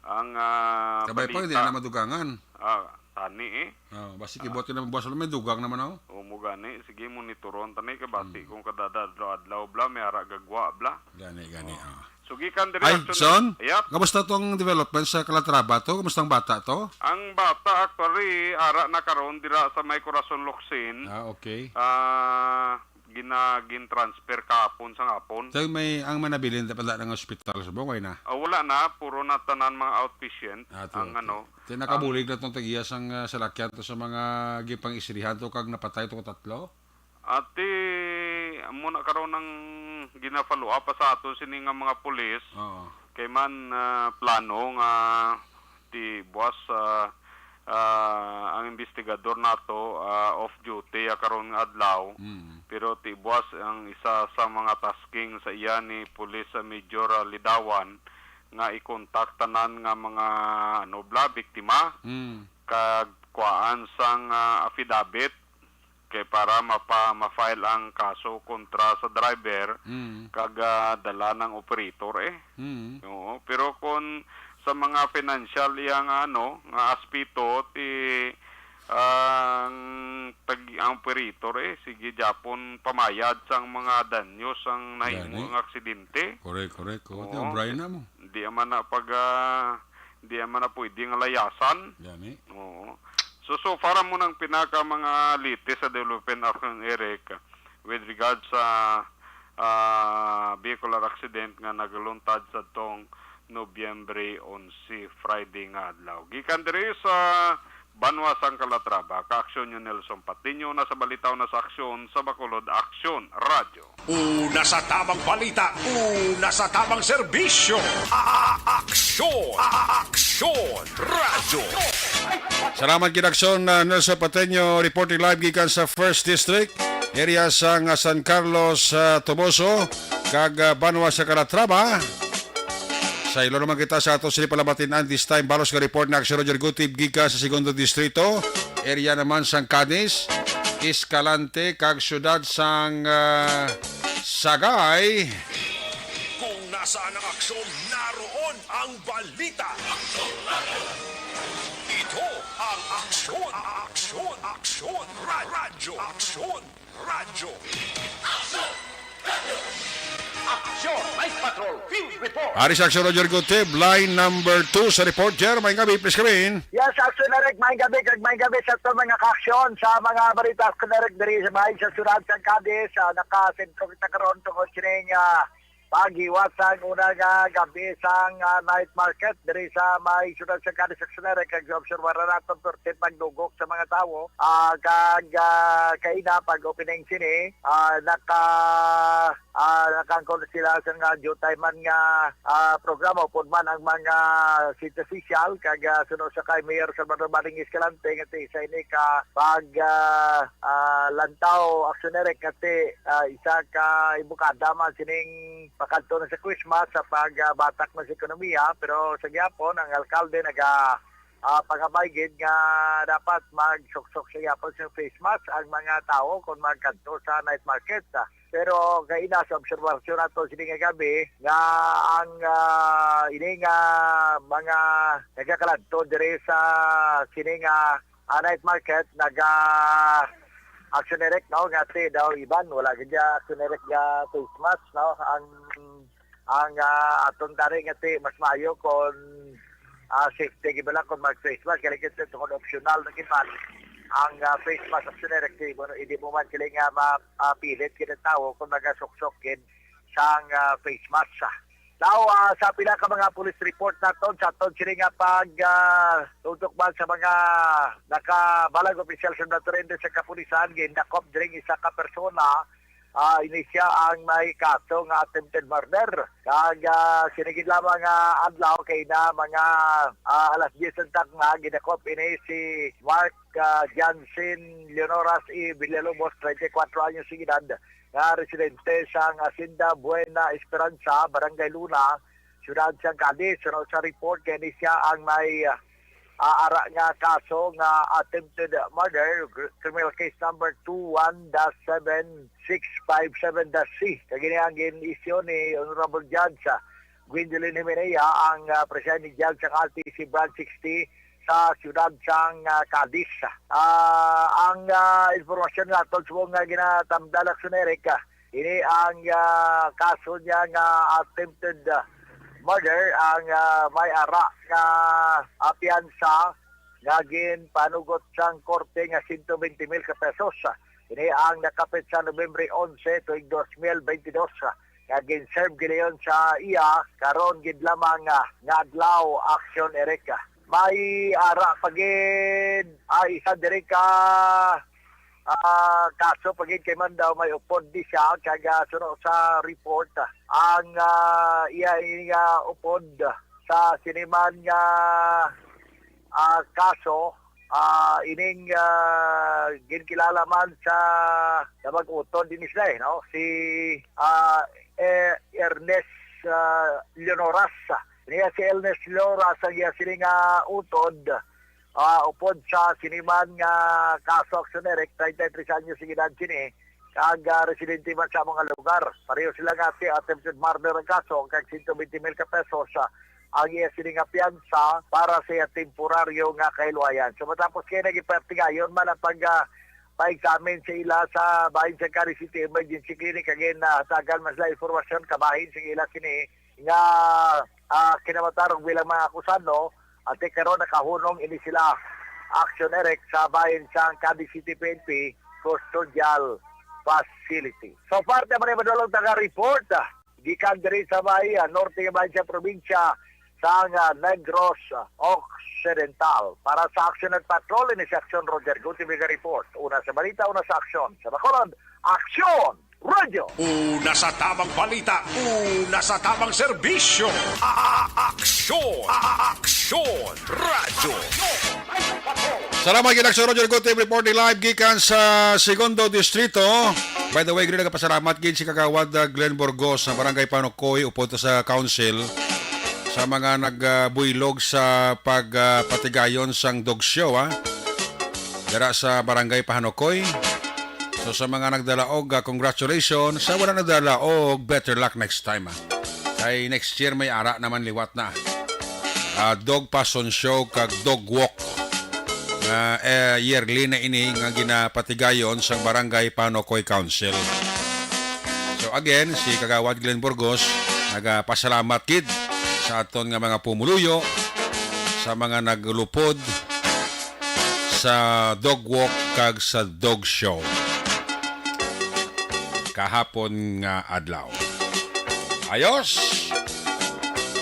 ang ah, Kabay pa, hindi balita. Na madugangan. Ah, tani eh. Oh, basi Ah. Kibot ka naman, boss, may dugang naman ako. O mo gani, sige, monitoron tani kay basi Hmm. kung kada adlaw-adlaw bla may ara gagwa bla. Gani, gani. Oh. Ah. So gikan diri Ay, action Son? Yep. Kamusta tong development sa Calatrava to? Kamusta ang bata to? Ang bata actually ara na karon dira sa may Corazon Locsin. Ah, okay. Ah, gina gin-transfer kahapon sa hapon. So may ang manabilin dapat na ng ospital sa Bungay na. Ah, wala na, puro na tanan mga outpatient Ah, to, ang to. Ano. Ti nakabulig na tong tagiya sang ah, salakyan to sa mga gipang-isrihan to kag napatay to tatlo. Ati, amo na karon ang gina-follow up pa sa ato sini nga mga pulis. Oo. Kay man ah, plano nga ti buwas ah, ah, ang investigador nato ah, off duty ah, karon nga adlaw. Mm. Pero ti buwas ang isa sa mga tasking sa iya ni Pulis ah, Major ah, Lidawan nga i-contact tanan nga mga ano bla biktima Mm. kag kuhaan sang ah, affidavit kay para mapa ma-file ang kaso kontra sa driver Mm. kag ah, dala ng operator eh. Mm. Oo, pero kung sa mga financial iya nga ano nga aspeto ti ang tag ang operator eh sige gyapon pamayad sang mga danyos ang nahimo Gani. Nga aksidente. Correct, correct. Oo, Oo. Ti obray na mo. Di man na pag ah, di man na pwede nga layasan. Gani. Oo. So, so far mo nang pinaka mga latest sa development, Action Eric, with regards sa ah, vehicular accident nga nagluntad sa tong Nobyembre onse, Friday nga adlaw. Gikan diri sa Banwa sang Calatrava, ka-aksyon niyo Nelson Patiño, na sa balitaw na sa aksyon sa Bacolod Aksyon Radyo. Una sa tamang balita, una sa tamang serbisyo. A-, aksyon, a-, aksyon, radyo. Salamat gid, Aksyon, uh, Nelson Pateño, reporting live gikan sa First District, area sang, uh, San Carlos, uh, Toboso, kag, uh, Banwa sa Calatrava. Sa ilo naman kita sa ato sini palamatin-an, this time balos nga report na Aksyon Roger Gutib gikan sa Segundo Distrito, area naman sang Cadiz, Escalante, kag siyudad sang, ah, Sagay. Kung nasaan ang aksyon, naroon ang balita. Ito ang Aksyon, Aksyon, Aksyon, Ra-, Radyo, Aksyon, Radyo. Action! Night Patrol Field Report! Ari sa Aksyon, Roger Gutib, line number two sa report. Jer, may gabi, please come in. Yes, Aksyon Eric, may gabi, kag may gabi sa aton mga kaaksyon sa mga balita, Aksyon Eric, diri sa may sa siyudad sa Cadiz, ah, nakasentro kita karon tungod sining, ah, paghiwat sang una nga gabi sang, ah, night market diri sa may siyudad sa Cadiz, Aksyon Eric, kag obserbaran nato perti pagdugok sa mga tawo, ah, kag, ah, kaina pag opening sini, ah, naka, ah, nakaangkon sila sa nga due time man nga, ah, programa, upod man ang mga city official, kag, ah, suno sa kay Mayor Salvador Baling Escalante, nga ti isa ini ka pag, ah, ah, lantaw, Aksyon Eric, nga ti, ah, isa ka imbokada man sining pakadto na sa Christmas sa pag, ah, batak na sa ekonomiya, pero sa gihapon ang alkalde naga, ah, pangabay gid nga dapat magsuksok sa gihapon sa face mask ang mga tawo kung magkadto sa night market. Ah, pero kaina sa obserbasyon nato sini nga gabi nga ang, ah, ini nga mga nagakaladto diri sa sini nga, ah, night market naga Action Direct, no, nga ti daw iban, wala gid ya Action Direct nga face mask, no, ang, ang, ah, aton dari nga ti mas maayo kon, ah, safety gid lang kon mag face mask, kay gid tungod optional na gid man ang, ah, face mask, Action Direct, ti mo, hindi mo man kili nga ma-, ah, pilit gid ang tawo kung magasuksok gid sang, ah, face mask. Now, ah, sa pila ka mga police report naton sa aton sini nga pag, ah, tutok man sa mga nakabalag opisyal sa naturende sa kapulisan, gindakop diri isa ka persona, Ah, ini siya ang may kaso nga attempted murder. Kag, ah, sini gid lamang nga adlaw kay na mga, ah, alas diyes ang takna, gidakop ini si Mark, ah, Jansen Leonoras E. Villalobos, treinta y cuatro anyos de edad, nga residente sang Hacienda Buena Esperanza, Barangay Luna, siyudad sang Cadiz. Suno sa report, kay ini siya ang may, ah, ah, ara nga kaso nga attempted murder, gr-, criminal case number two one dash seven six five seven dash C. Kag ini ang gin-isyu ni Honorable Judge, ah, Gwendolyn Himenea, ang, ah, presiding judge sang R T C Branch sixty sa siyudad sang, ah, Cadiz. Ah, ang, ah, impormasyon nga atol subong nga ginatamdalak sa Eric, ah, ini ang, ah, kaso niya nga attempted, ah, murder, ang, ah, may ara nga, ah, piyansa nga ginpanugot sang korte nga sento bente mil ka pesos. Ini ang nakapit sa Nobyembre onse tuig dos mil bentidós, nga gin-serve ginayon sa iya karon gid lamang, ah, nga adlaw, Action Eric. May ara pa gid, ah, isa diri ka, ah, kaso pa gid kay man daw may upod di siya, kag, ah, suno sa report, ah, ang, ah, iya, iya upod sa siniman nga, ah, kaso, ah, ining, ah, ginkilala man sa, sa mag-utod din sila, eh, no? Si, ah, eh, Ernest, ah, Leonoras. Niya si Ernest Leonoras ang iya sini nga utod, ah, upod sa siniman nga kaso, Action Eric, treinta y tres anyos ang edad sini, kag, ah, residente man sa mga lugar. Pareho sila nga si attempted murder ang kaso, kag sento bente mil ka pesos, ah, ang iya sini nga piyansa para sa iya temporaryo nga kahilwayan. So, matapos kay nagipatigayon man ang pag, ah, pa-examine sa ila sa bahin sa Cadiz City Emergency Clinic, again, na tagan man sila informasyon kabahin sa ila sini nga, ah, kinamatarong bilang mga akusado, at karon nakahunong ini sila, Action Eric, sa bahin sang Cadiz City P N P Custodial Facility. So, parte man ni madulong taga-report, ah, gikan diri sa may, ah, norte nga bahin sa probinsya sang, ah, Negros Occidental. Para sa Action at Patrol, ini si Action Roger Gutierrez report. Una sa balita, una sa aksyon. Sa Bacolod, Action Radyo. Una sa tamang balita, una sa tamang serbisyo. A-, a-, aksyon, a-, a-, aksyon, radyo. Salamat gid, Action Roger Gutierrez, reporting live gikan sa Segundo Distrito. By the way, gid nagapasalamat gid si Kagawad, uh, Glenn Burgos sa Barangay Panukoy, upod sa council, sa mga nagbuylog sa pag, uh, patigayon sang dog show, ah, dira sa Barangay Panukoy. So, sa mga nagdalaog, ah, congratulations. Sa wala nagdalaog, better luck next time, ah. Kay next year may ara naman liwat na. Ah, dog fashion show kag dog walk nga, eh, yearly na ini nga ginapatigayon sang Barangay Panukoy Council. So again, si Kagawad Glenn Burgos nagapasalamat gid sa aton nga mga pumuluyo, sa mga naglupod sa dog walk kag sa dog show kahapon nga adlaw. Ayos!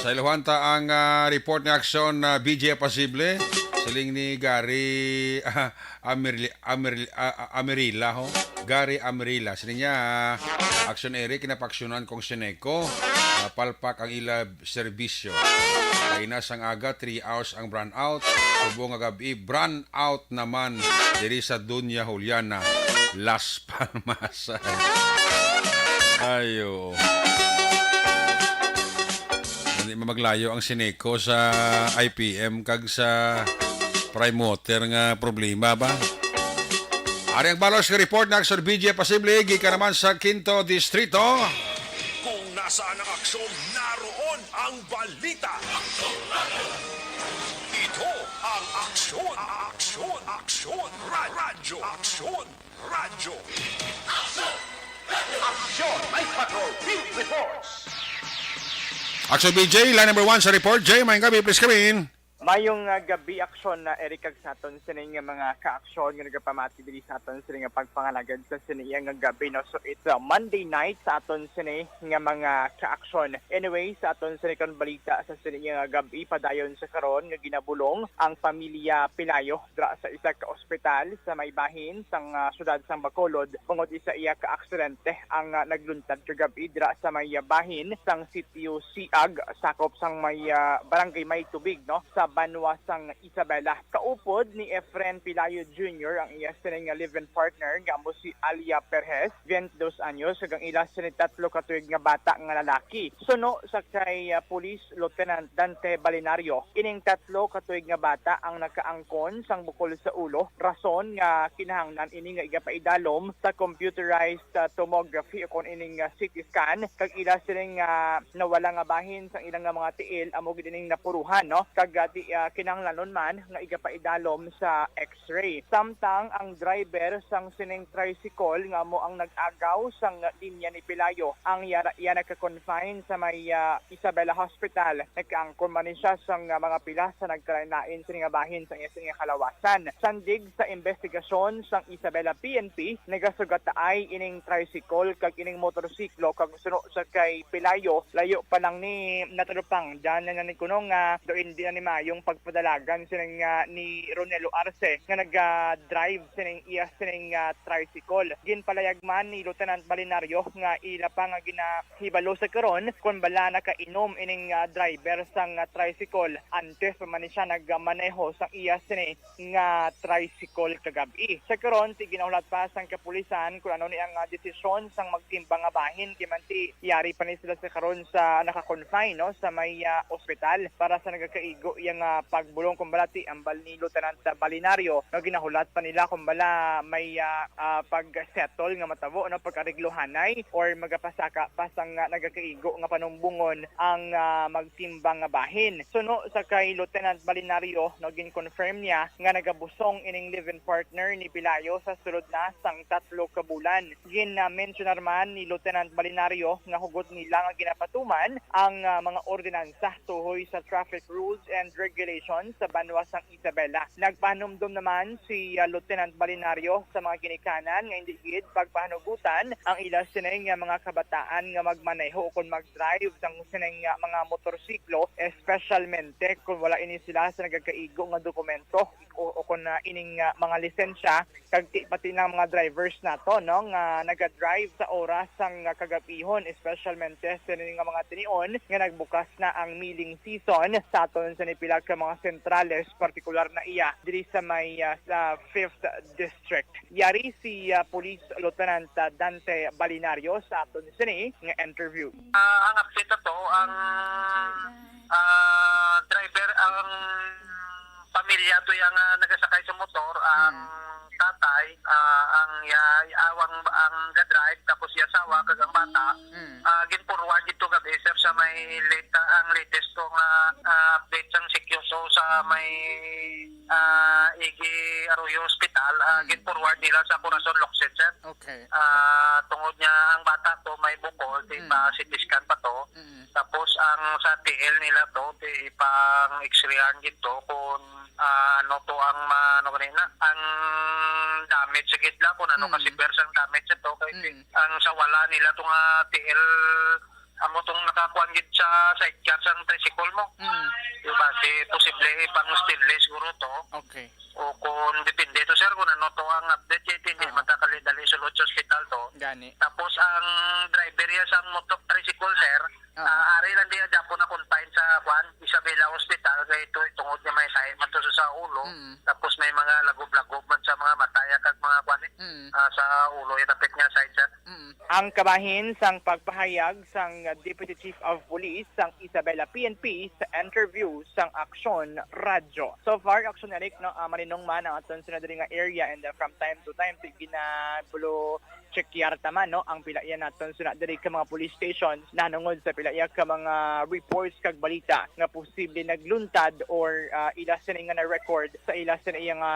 Sa iluhan ta ang, ah, report ni Action, ah, B J Pasible, siling ni Gary, ah, Amirli-, Amirli-, ah, ah, Amirila, ho? Gary Amirila. Siling niya, ah, Action Eric, kinapaaksyonan kong Sineco, ah, palpak ang ila serbisyo. Kay na sang aga, three hours ang brownout. Subong nga gab-i, brownout naman diri sa Doña Juliana, Las Palmas. Ayo. Hindi man maglayo ang Sineco sa I P M kag sa Prime Water nga problema ba? Ari ang balos nga report ni Action B J Pasible, gikan naman sa Quinto Distrito. Kung nasaan ang aksyon, naroon ang balita. Ito ang Aksyon, Aksyon, Aksyon, Ra-, Radyo, Aksyon, Radyo. Aksyon, may patrol, field reports. Action B J, line number one sa report. Jay, maayong gabi, please come in. Mayong, ah, gabi, Aksyon, na Eric, kag sa aton sini nga mga kaaksyon nga nagapamati diri sa aton sini nga pagpangalagad sa sini nga gabi, no? So, it's, ah, Monday night sa aton sini nga mga kaaksyon. Anyway, sa aton sini kon balita sa sini nga gabi, padayon sa karon nga ginabulong ang pamilya Pelayo dra sa isa ka ospital sa may bahin sang, ah, siyudad sang Bacolod, bangod isa iya ka aksidente ang, ah, nagluntad kagabi dira sa may, ah, bahin sang sitio Siag, sakop sang may, ah, barangay May Tubig, no, sa banwa sang Isabela. Kaupod ni Efren Pilayo Junior ang iya sini nga live-in partner nga amo si Alia Perez, twenty-dos anyos, kag ang ila sini tatlo ka tuig nga bata nga lalaki. Suno sa kay, ah, Police Lieutenant Dante Balinario, ining tatlo ka tuig nga bata ang nakaangkon sang bukol sa ulo, rason nga kinahanglan ini nga igapaidalom sa computerized, ah, tomography o kon ining, ah, C T scan, kag ila sining, ah, nawala nga bahin sang ilang nga mga tiil amo gid ining napuruhan, no? Kag, ah, di, ah, kinahanglanon man nga igapaidalom sa X-ray. Samtang ang driver sang sining tricycle nga amo ang nag-agaw sang linya ni Pelayo, ang yara iya nagka-confine sa may, ah, Isabela Hospital. Nagkaangkon man ni siya sang, ah, mga pila sa nagkalain-lain sini nga bahin sang iya sini nga kalawasan. Sandig sa investigasyon sang Isabela P N P, nagasugat taay ining tricycle kag ining motorsiklo, kag suno sa kay Pelayo, layo pa lang ni natalupangdan na ni kuno nga do indi na ni mayong pagpadalagan sining, ah, ni Ronelo Arce nga naga-drive sining iya sining, ah, tricycle. Ginpalayag man ni Lieutenant Balinario nga ila pa nga ginahibalo sa karon kon bala nakainom ining, ah, driver sang, ah, tricycle antes pa man ni siya nagmaneho sang iya sini nga tricycle kagab-i. Sa karon, ti ginahulat pa sang kapulisan kung ano ni ang, ah, desisyon sang magtimbang nga bahin, kay man ti yari pa ni sila sa karon sa naka-confine, no, sa may, ah, ospital para sa nagakaigo iya nga pagbulong. Kumbala, ti ambal ni Lieutenant Balinario, no, ginahulat pa nila kumbala may, ah, ah, pag-settle nga matabo, no, pag-ariglohanay or magapasaka pa sang, ah, nagakaigo nga panumbongon ang, ah, magtimbang nga bahin. Suno sa kay Lieutenant Balinario, no, gin-confirm niya nga nagabusong ining live-in partner ni Pelayo sa sulod na sang tatlo ka bulan. Gin-mensionar man ni Lieutenant Balinario nga hugot nila nga ginapatuman ang, ah, mga ordinansa tuhoy sa traffic rules and regulations sa banwa sang Isabela. Nagpahanumdom naman si, ah, Lieutenant Balinario sa mga ginikanan nga indi gid pagpahanugutan ang ila sini nga mga kabataan nga magmaneho o kon mag-drive sang sini nga mga motorsiklo, espesyalmente kon wala ini sila sa nagakaigo nga dokumento o, o kon, ah, ining, ah, mga lisensya, kag ti pati na mga drivers nato, no, nga naga-drive sa oras sang kagab-ihon, espesyalmente sa sini nga mga tinion nga nagbukas na ang milling season sa aton sa ni pila ka mga sentrales, partikular na iya diri sa may, ah, sa Fifth District. Yari si, ah, Police Lieutenant, ah, Dante Balinario sa aton sini nga interview. Ah, ang update ato, ang, ah, driver, ang pamilya to yang, ah, nagasakay sa motor, ang tatay, ah, ang ya-, awang, ang ga-drive, tapos iya asawa kag ang bata, ah, gin-forward dito gabi, sir, sa may late, ah, ang latest ko nga, ah, update sang C Q S O sa may, ah, Iggy Arroyo Hospital, ah, gin-forward nila sa Corazon Locsin, sir. Okay. Ah, tungod niya ang bata to may bukol, di pa C T scan pa to. Tapos ang sa T L nila to, di pang X-rayan gid to kung, ah, ano to ang ma-, ano gani na, ang damage sa gidla, kung ano ka severe sang damage to. Kay ang sa wala nila to nga T L, amo tong nakakuan gid sa sidecar sang tricycle mo. Diba? Si posible pang stainless siguro to. Okay. O kung depende to, sir, kung ano to ang update, kay hindi man ta kali dali sulod sa ospital to. Gani. Tapos ang driver ya sang motor tricycle, sir, ah, ari lang di gyapon na confine sa kuan, Isabela Hospital, kay ito tungod nga may tahi man to sa, sa ulo. Tapos may mga lagob-lagob man sa mga mata ya kag mga kuan, eh, ah, sa ulo ya dapit nga side, sir. Ang kabahin sang pagpahayag sang Deputy Chief of Police sang Isabela P N P sa interview sang Aksyon Radyo. So far, Aksyon Eric, no, ah, malinong man ang aton sina diri nga area, and, ah, from time to time, ti ginabulo chekyar ta man, no, ang pila yan naton sina diri ka mga police station nanungod sa pila ya ka mga reports kag balita nga posible nagluntad or, ah, ila sini nga na-record sa ila sini nga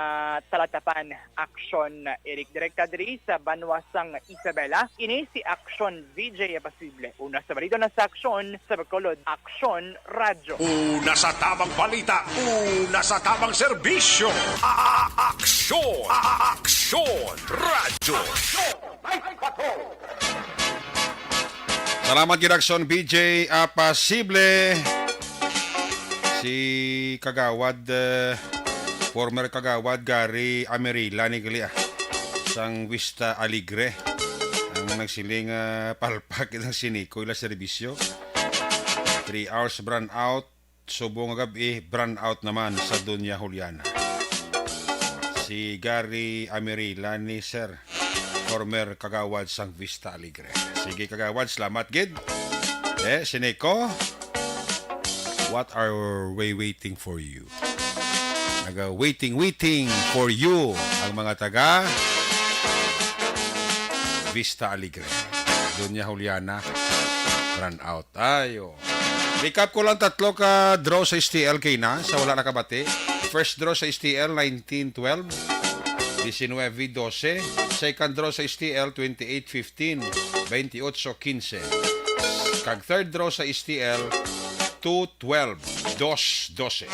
talatapan. Aksyon Eric, direkta diri sa banwa sang Isabela. Ini si Aksyon V J Apasible. Una sa balita, una sa aksyon, sa Bacolod, Aksyon Radyo. Una sa tamang balita, una sa tamang serbisyo. A-, a-, aksyon, a-, a-, aksyon, radyo. Salamat gid, Aksyon V J Apasible. Si Kagawad, eh, former Kagawad Gary Amerila ni gali, ah, sang Vista Alegre, ang nagsiling, ah, palpak ang siniko ila serbisyo. Three hours brownout, subong nga gab-i, brownout naman sa Doña Juliana. Si Gary Amerila ni Sir, former Kagawad sang Vista Alegre. Sige, Kagawad, salamat gid. Eh, siniko, what are we waiting for you? Naga waiting, waiting for you ang mga taga Vista Alegre. Doña Juliana, brownout. Ayo. Recap ko lang, tatlo ka draw sa S T L kay na, sa wala nakabati. First draw sa S T L, nineteen twelve, diecinueve doce. Second draw sa S T L, twenty-eight fifteen, veintiocho quince. Kag third draw sa S T L, two twelve, dos doce.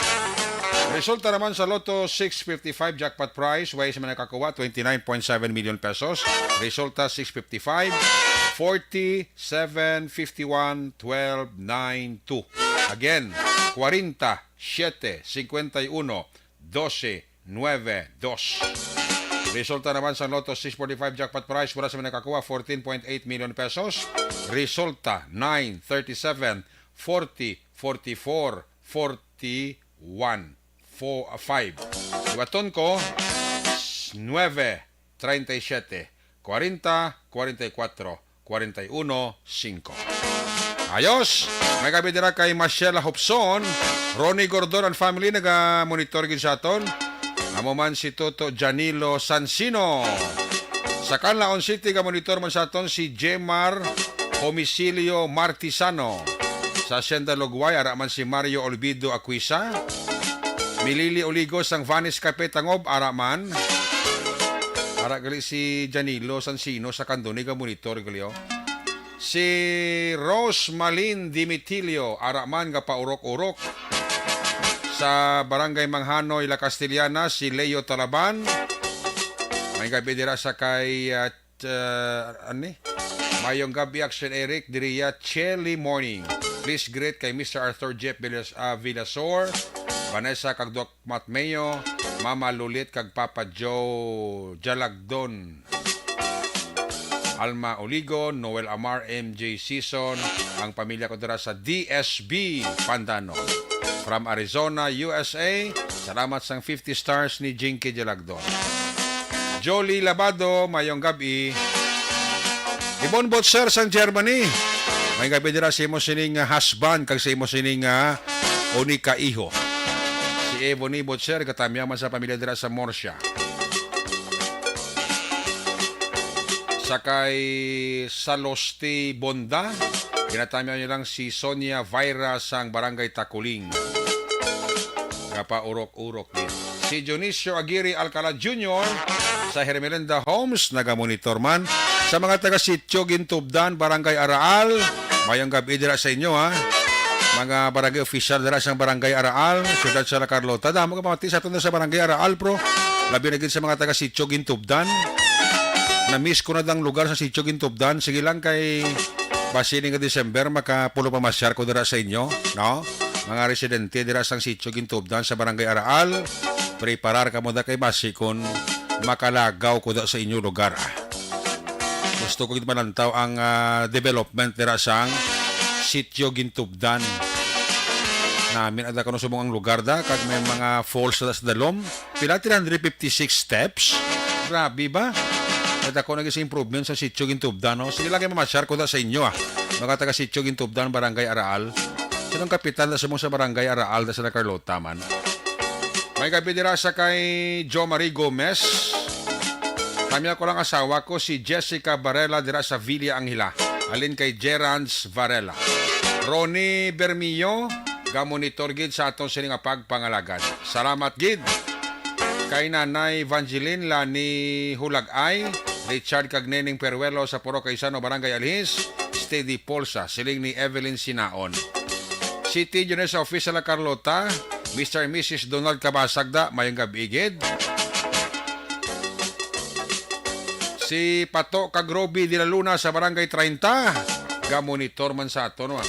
Resulta naman sa Lotto six fifty-five jackpot prize, way sa mga nakakuha, twenty-nine point seven million pesos. Resulta six fifty-five, forty, seven, fifty-one, twelve, nine, two. Again, kwarenta, siyete, cincuenta y uno, doce, nueve, dos. Resulta naman sang Lotto six forty-five jackpot prize, wala sa mga nakakuha, fourteen point eight million pesos. Resulta, nine, thirty-seven, forty, forty-four, forty-one, four, ah, five. Ibaton ko, nueve, treinta y siete, kwarenta, kwarenta y kuatro, kwarenta y uno, singko. Ayos! May gabi dira kay Marcela Hopson, Ronnie Gordon and family, naga-monitor gid sa aton. Amo man si Toto Janilo Sansino. Sa Canlaon City, ga-monitor man sa aton si Jemar Homicilio Martisano. Sa Hacienda Lugway, ara man si Mario Olvido Aquisa. Milili Oligo sang Vanis Cafe Tangob, ara man. Ara gali si Janilo Sansino sa Candoni, ga-monitor gali, oh. Si Rose Malin Dimitilio, ara man, ga paurok-urok. Sa Barangay Manghanoy, La Castellana, si Leo Talaban. May gabi dira sa kay, ah, uh, ani? Mayong gabi, Action Eric. Diriya, Chelly Morning. Please greet kay Mister Arthur Jeff Villas-, ah, Villasor, Vanessa kag Doc Matmeo, Mama Lulit kag Papa Joe Jalagdon, Alma Oligo, Noel Amar, M J Season, ang pamilya ko dira sa D S B Pandanon. From Arizona, U S A, salamat sang fifty stars ni Jinky Jalagdon. Jolly Labado, mayong gabi. Ibon Butcher sang Germany. May gabi dira sa imo sining, ah, husband kag sa imo sining, ah, unika iho. Si Ebony Butcher, gatamyaw man sa pamilya dira sa Murcia. Sa kay Salosti Bonda, ginatamyaw niya lang si Sonia Vaira sang Barangay Takuling. Gapaurok-urok ni. Si Dionisio Aguirre Alcala Junior sa Hermelinda Homes, nagamonitor man. Sa mga taga Sitio Gintubdan, Barangay Araal, mayong gabi dira sa inyo, ha. Mga barangay official dira sa Barangay Araal, Siyudad sa La Carlota. Damo ka pamati sa aton sa Barangay Araal, pro. Labi na gid sa mga taga Sitio Gintubdan. Na-miss ko na dang lugar sa Sitio Gintubdan. Sige lang kay basi ni nga December, makapulo pamasyar ko dira sa inyo, no? Mga residente dira sang Sitio Gintubdan sa Barangay Araal, preparar kamo da kay basi kon makalagaw ko da sa inyo lugar, ah. Gusto ko gid malantaw ang, ah, development dira sang Sitio Gintubdan. Namin ada kuno subong ang lugar da, kag may mga falls da sa dalom. Pila, three hundred fifty-six steps? Grabe ba? Nadako na gid sa improvement sa Sitio Gintubdan, no? Sige lang kay mamasyar ko da sa inyo, ah. Mga taga Sitio Gintubdan, Barangay Araal. Sinong kapitan da subong sa Barangay Araal da sa La Carlota man? May gabi dira sa kay Jo Marie Gomez. Kami ako lang asawa ko, si Jessica Varela, dira sa Villa Angela. Halin kay Gerans Varela. Ronnie Bermillo, gamonitor gid sa aton sini nga pagpangalagad. Salamat gid kay Nanay Evangeline Lani Hulagay, Richard kag Neneng Peruelo sa Purok Kaisano, Barangay Alhis, Steady Polsa, siling ni Evelyn Sinaon. City Dionesa Office sa La Carlota, Mister and Missus Donald Cabasag da, mayong gab-i gid. Si Pato kag Roby de la Luna sa Barangay treinta, gamonitor man sa aton, wa.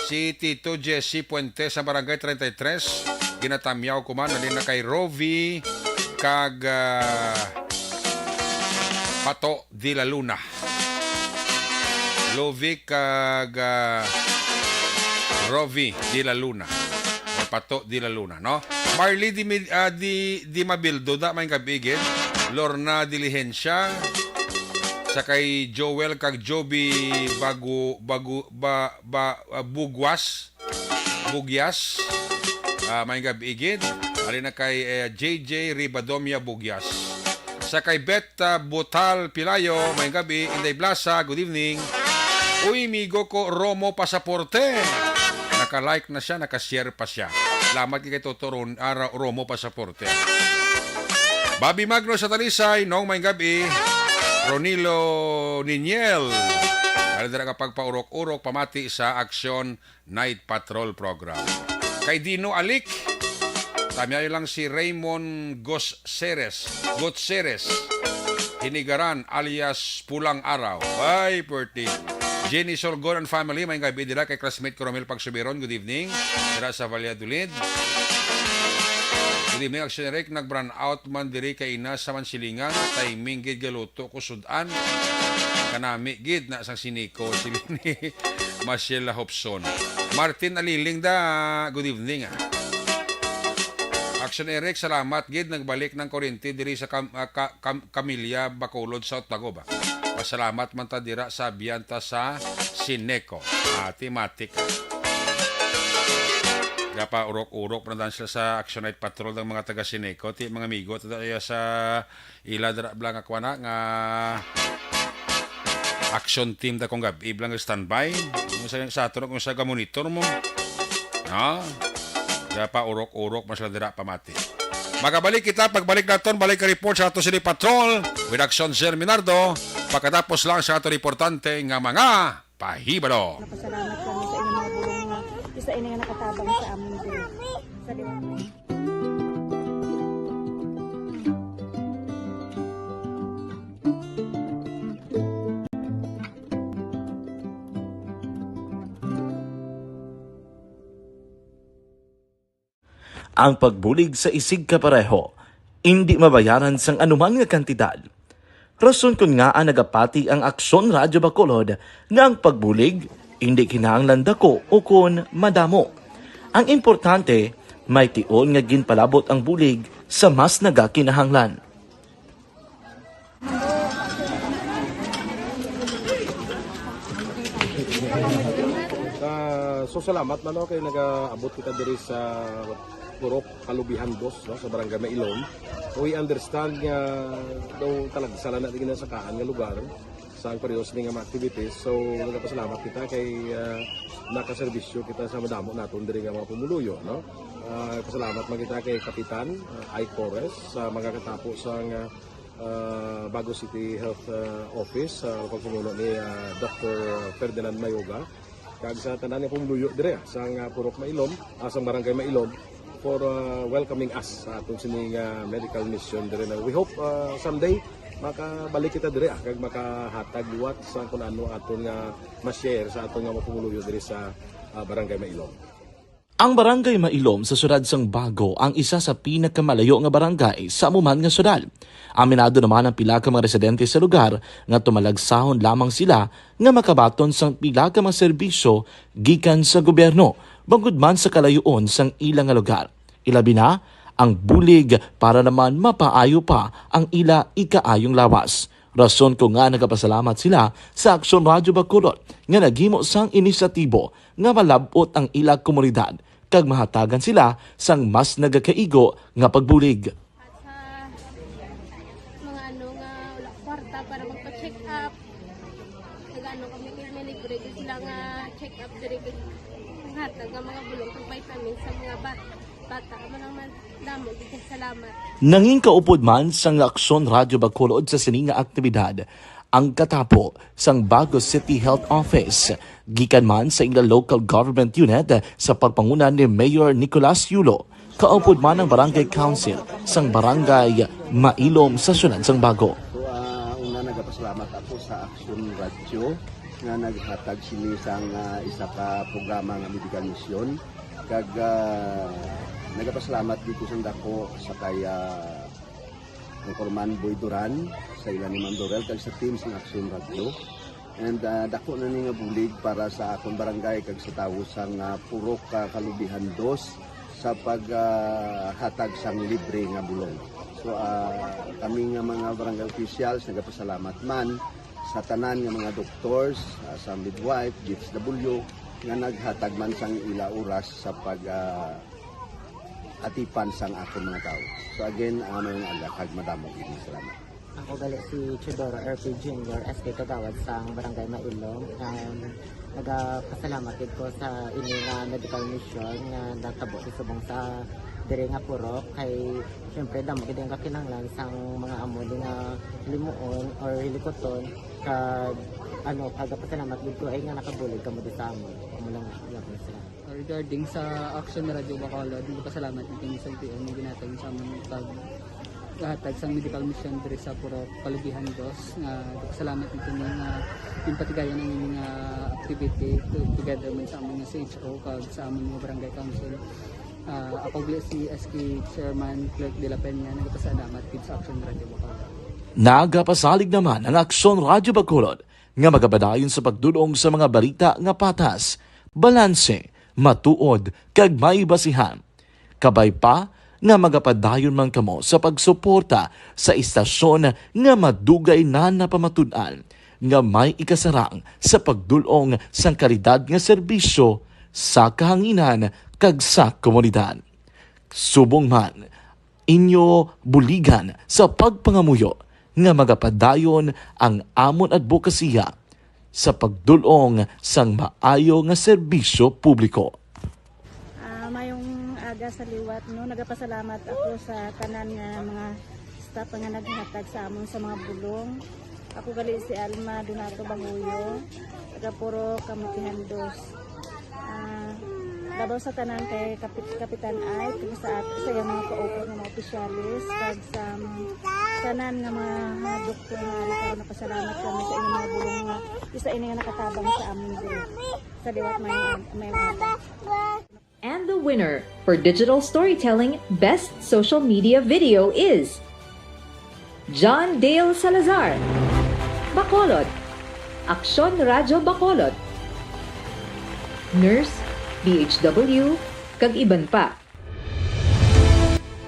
Si Tito Jesse Puente sa Barangay treinta y tres, ginatamyaw ko man, halin na kay Rovi kag, ah, Pato de la Luna. Lovi kag, ah, Rovi de la Luna. O Pato de la Luna, no? Marley di, Mi- ah, di, di Mabildo, da, may gab-i gid. Lorna Diligencia, sa kay Joel kag Joby Bagu, Bagu, ba, ba, ah, Bugwas, Bugyas. Ah, may gab-i gid. Halin na kay, eh, J J Ribadomia Bugyas. Sa kay Bet, ah, Butal Pilayo, may gab-i. Inday Blasa, good evening. Uy, migo ko, Romo Pasaporte. Naka-like na siya, naka-share pa siya. Salamat kay Toto Ron, ah, Ro- Romo Pasaporte. Bobby Magno sa Talisay, Nong, may gab-i. Ronilo Niniel. Ano dira ka pagpaurok-urok, pamati sa Aksyon Night Patrol Program. Kay Dino Alik, tamyayo lang si Raymond Gutseres, Gutseres, Hinigaran alias Pulang Araw. Ay, birthday. Jenny Sorgon and family, may gab-i dira kay classmate ko Romel Pagsubiron. Good evening. Dira sa Valladolid. Good evening, Action Eric. Nag-brown out man diri kay ina sa Mansilingan. Timing gid galuto ko sud-an. Kanami gid na sang siniko, sili ni Marcela Hopson. Martin Aliling da, good evening, ah. Action Eric, salamat gid, nagbalik ng kuryente diri sa Cam-, ah, Ca-, Cam-, Camilla, Bacolod, South Bago ba. Pasalamat man ta dira sa biyan ta sa Sineco. Ati matik. Gapa urok-urok pa na sila sa Action Night Patrol ng mga taga Sineco, ti mga amigo ta iya sa ila dira bla nga kuana nga action team ta kung gab-i bla nga standby. Kung sa, sa ato na kung sa ga-monitor mo. No? Kaya pa urok-urok mas dira pamati. Magabalik kita, pagbalik naton, balik ka report sa ato sini patrol with Action Sir Minardo. Pagkatapos lang sa ato reportante nga mga pahibalo. Napasalamat kami sa inyong mga bulong nga isa ini nga nakatabang sa amon diri. Sa liwanag. Ang pagbulig sa isigkapareho indi mabayaran sang anuman nga kantidad. Rason kon ngaa nagapati ang Aksyon Radyo Bacolod nga ang pagbulig indi kinahanglan dako ukon madamo. Ang importante, may tion nga ginpalabot ang bulig sa mas nagakinahanglan. Ah, so salamat man, no, kay nagaabot kita diri sa Purok Kalubihan Dos, no, sa Barangay Mailom. We understand nga daw talagsa lang na di ginasakaan nga lugar sa ang pareho sini nga mga activities. So, nagapasalamat kita kay, ah, nakaserbisyo kita sa madamo naton diri nga mga pumuluyo, no? Ah, pasalamat man kita kay Kapitan, ah, Ike Torres, sa mga katapo sa nga, ah, Bago City Health, ah, Office, sa pagpamuno ni, ah, Doctor Ferdinand Mayoga, kag sa tanan nga pumuluyo dire, ah, sa nga Purok Mailom, ah, sa Barangay Mailom, for, ah, welcoming us sa aton sining, ah, medical mission dire na. We hope, ah, someday makabalik kita dire, ah, kag makahatag liwat sa kung ano aton nga ma-share sa aton nga mga pumuluyo dire sa, ah, Barangay Mailom. Ang Barangay Mailom sa siyudad sang Bago ang isa sa pinakamalayo nga barangay sa amo man nga siyudad. Aminado naman ang pila ka mga residente sa lugar nga tumalagsahon lamang sila nga makabaton sang pila ka mga serbisyo gikan sa gobyerno, bangod man sa kalayoon sang ila nga lugar. Ilabi na ang bulig para naman mapaayo pa ang ila ikaayong lawas. Rason ko nga nagapasalamat sila sa Aksyon Radyo Bacolod nga naghimo sang inisyatibo nga malab-ot ang ila komunidad kag mahatagan sila sang mas nagakaigo nga pagbulig. At sa mga ano nga wala kwarta para magpa-check up, nag-ano kami, kay may libre gyud sila nga check up diri, kay hatag nga mga bulong kag vitamins sa mga ba-, bata. Amo lang man, Salamat. Nangin kaupod man sang Aksyon Radyo Bacolod sa sini nga aktibidad ang katapo sang Bago City Health Office, gikan man sa ila local government unit sa pagpanguna ni Mayor Nicolas Yulo, kaupod man ang Barangay Council sang Barangay Mailom sa siyudad sang Bago. So, ah, una, nagapasalamat ako sa Aksyon Radyo nga naghatag sini sang, ah, isa ka programa nga medical mission. Kag, ah, nagapasalamat dito sa dako sa kay, ah, Anchorman Boy Duran, sa ila ni Ma'am Dorel, kag sa team sang Aksyon Radyo. And, ah, dako na ni nga bulig para sa akon barangay kag sa tawo sang, ah, Purok, ah, Kalubihan Dos sa pag, ah, hatag sang libre nga bulong. So, ah, kami nga mga barangay officials nagapasalamat man sa tanan nga mga doctors, ah, sa midwife, D S W, nga naghatag man sang ila oras sa pag, ah, atipan sang akon mga tawo. So again, ah, mayong aga kag madamo gid nga salamat. Ako gali si Teodoro R P Junior, S K Kagawad sang Barangay Mailom. Um, nagapasalamat gid ko sa ini nga medical mission nga natabo sa subong sa diri nga purok, kay siyempre damo gid ang kakinahanglan sang mga amo ni nga hilimuon or hilikuton, kag ano, nagapasalamat gid ko ay nga nakabulig kamo di sa amon. Amo lang, wala ko na sila. Regarding sa Action Radio Bacolod, nagpasalamat gid kami sa L T O nga ginhatag sa amon pag hatag sang medical mission diri sa Purok Kalubihan Dos. Nga nagpasalamat gid kami nga yung patigayon ang inyong, ah, activity to, together man sa amon nga C H O kag sa amon nga barangay council. Ah, ako gali si S K Chairman Clerk de la Peña, nagpasalamat gid sa Action Radio Bacolod. Nagapasalig naman ang Aksyon Radyo Bacolod nga magapadayon sa pagdul-ong sa mga balita nga patas, balanse, matuod, kag may basihan. Kabay pa nga magapadayon man kamo sa pagsuporta sa istasyon nga madugay na napamatud-an nga may ikasarang sa pagdul-ong sang kalidad nga serbisyo sa kahanginan kag sa komunidad. Subong man, inyo buligan sa pagpangamuyo nga magapadayon ang amon adbokasiya sa pagdul-ong sang maayo nga serbisyo publiko. Ah, mayong aga sa liwat, no? Nagapasalamat ako sa tanan nga mga staff nga naghatag sa amon sa mga bulong. Ako gali si Alma Donato Bahuyo, taga Purok Kamutihan Dos. Ah, labaw sa tanan kay Kapit-, Kapitan Ay, kag sa at-, sa iyang mga kaupod nga mga opisyales, kag sa, um, tanan nga mga, mga doktor nga ari karon, nagapasalamat kami sa inyong mga bulong nga isa ini nga nakatabang sa amon diri. Sa liwat may, may mga And the winner for digital storytelling best social media video is John Dale Salazar, Bacolod, Aksyon Radyo Bacolod, Nurse, D H W, kag iban pa.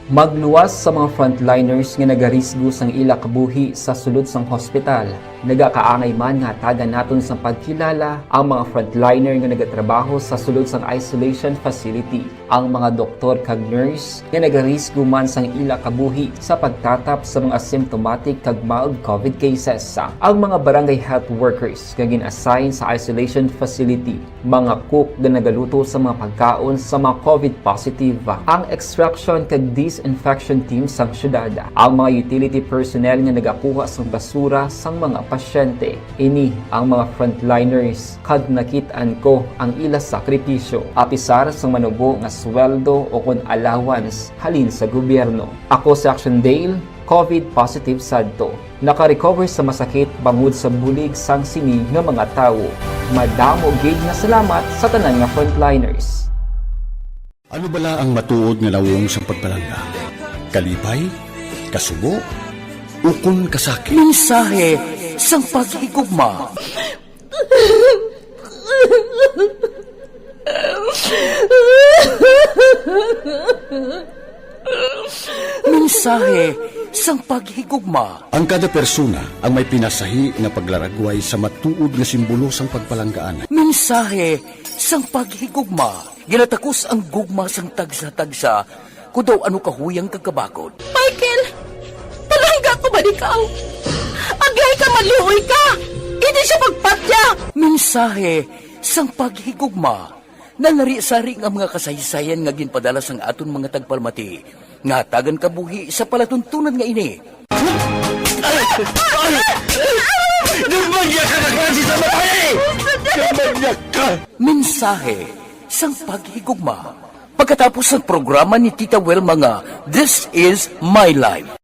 Magluwas sa mga frontliners nga nagarisgo sang ila kabuhi sa sulod sang hospital. Nagakaangay man nga hatagan naton sang pagkilala ang mga frontliner nga nagatrabaho sa sulod sang isolation facility, ang mga doktor kag nurse nga nagarisgo man sang ila kabuhi sa pagtatap sa mga asymptomatic kag mild COVID cases, ang mga barangay health workers nga gin-assign sa isolation facility, mga cook nga nagaluto sa mga pagkaon sa mga COVID positive, ang extraction kag disinfection team sang syudad, ang mga utility personnel nga nagakuha sang basura sang mga pasyente. Ini ang mga frontliners, kag nakit-an ko ang ila sakripisyo, apisar sang manubo nga sweldo o kon allowance halin sa gobyerno. Ako si Action Dale, COVID positive sadto. Naka-recover sa masakit bangod sa bulig sang sini nga mga tawo. Madamo gid nga salamat sa tanan nga frontliners. Ano bala ang matuod nga nawong sang pagpalangga? Kalipay? Kasubo? Ukon kasakit? Mensahe sang paghigugma. Mensahe sang paghigugma. Ang kada persona ang may pinasahi nga paglaragway sa matuod nga simbolo sang pagpalanggaan. Mensahe sang paghigugma. Ginatakos ang gugma sang tagsa-tagsa, kon daw ano kahuyang kag kabakod. Michael, palangga ko ba ikaw? Agyahay ka, maluoy ka! Hindi siya magpatya! Mensahe sang paghigugma. Nalari-sari nga mga kasaysayan nga ginpadala sang aton mga tagpalamati. nga hatagan kabuhi sa palatuntunan nga ini. Ay! Ay! Ay! Demonyo ka, kaklase sa matay! Demonyo ka! Mensahe sang paghigugma pagkatapos sang programa ni Tita Wilma nga This Is My Life.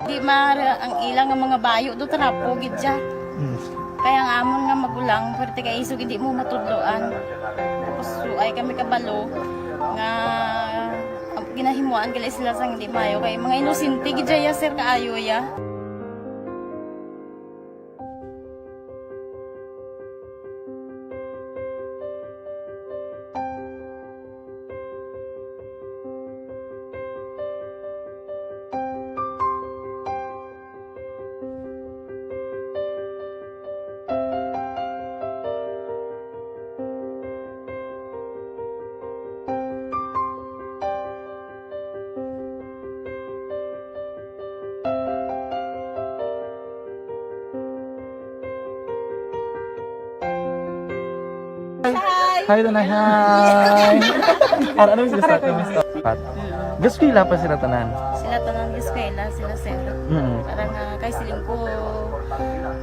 Di ma-, ang ila nga mga bayo do trapo gid siya. Mm. Kaya ang amon nga magulang, pwerte kay isog hindi mo matudloan. Tapos suay kami kabalo nga, ah, ginahimuan gali sila sang hindi maayo. Kay mga inosente gid siya, sir, kaayo ya. Hi. Hi, Tanay. Hi. Ano, ano yung sila sa Pat? Gaskwela pa sila tanan? Sila tanan, gaskwela, sila, sir. Mm. Parang, ah, kay siling ko,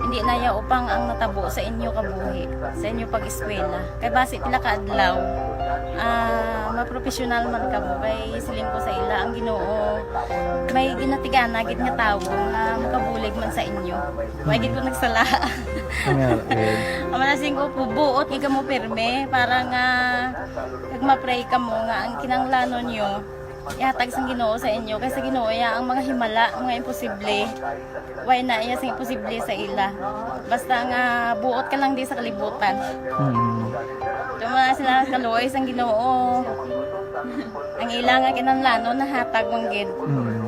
hindi na ya upang ang natabo sa inyo kabuhi, sa inyo pag-eskwela. Kay basi pila ka adlaw, ah, mapropesyonal man kamo, kay siling ko sa ila, ang Ginoo may ginatigana gid nga tawo nga makabulig man sa inyo. Wa gid ko nagsala. Ang nga, eh. Ang mga siling ko, buot gid kamo pirme para nga kag ma-pray kamo nga ang kinahanglanon nyo ihatag sang Ginoo sa inyo, kay sa Ginoo ya ang mga himala, mga imposible. Way na iya sing imposible sa ila. Basta nga buot ka lang di sa kalibutan. Mm. Tuma sila kaluoy sang Ginoo. Ang ila nga kinahanglanon nahatag man gid. Mm.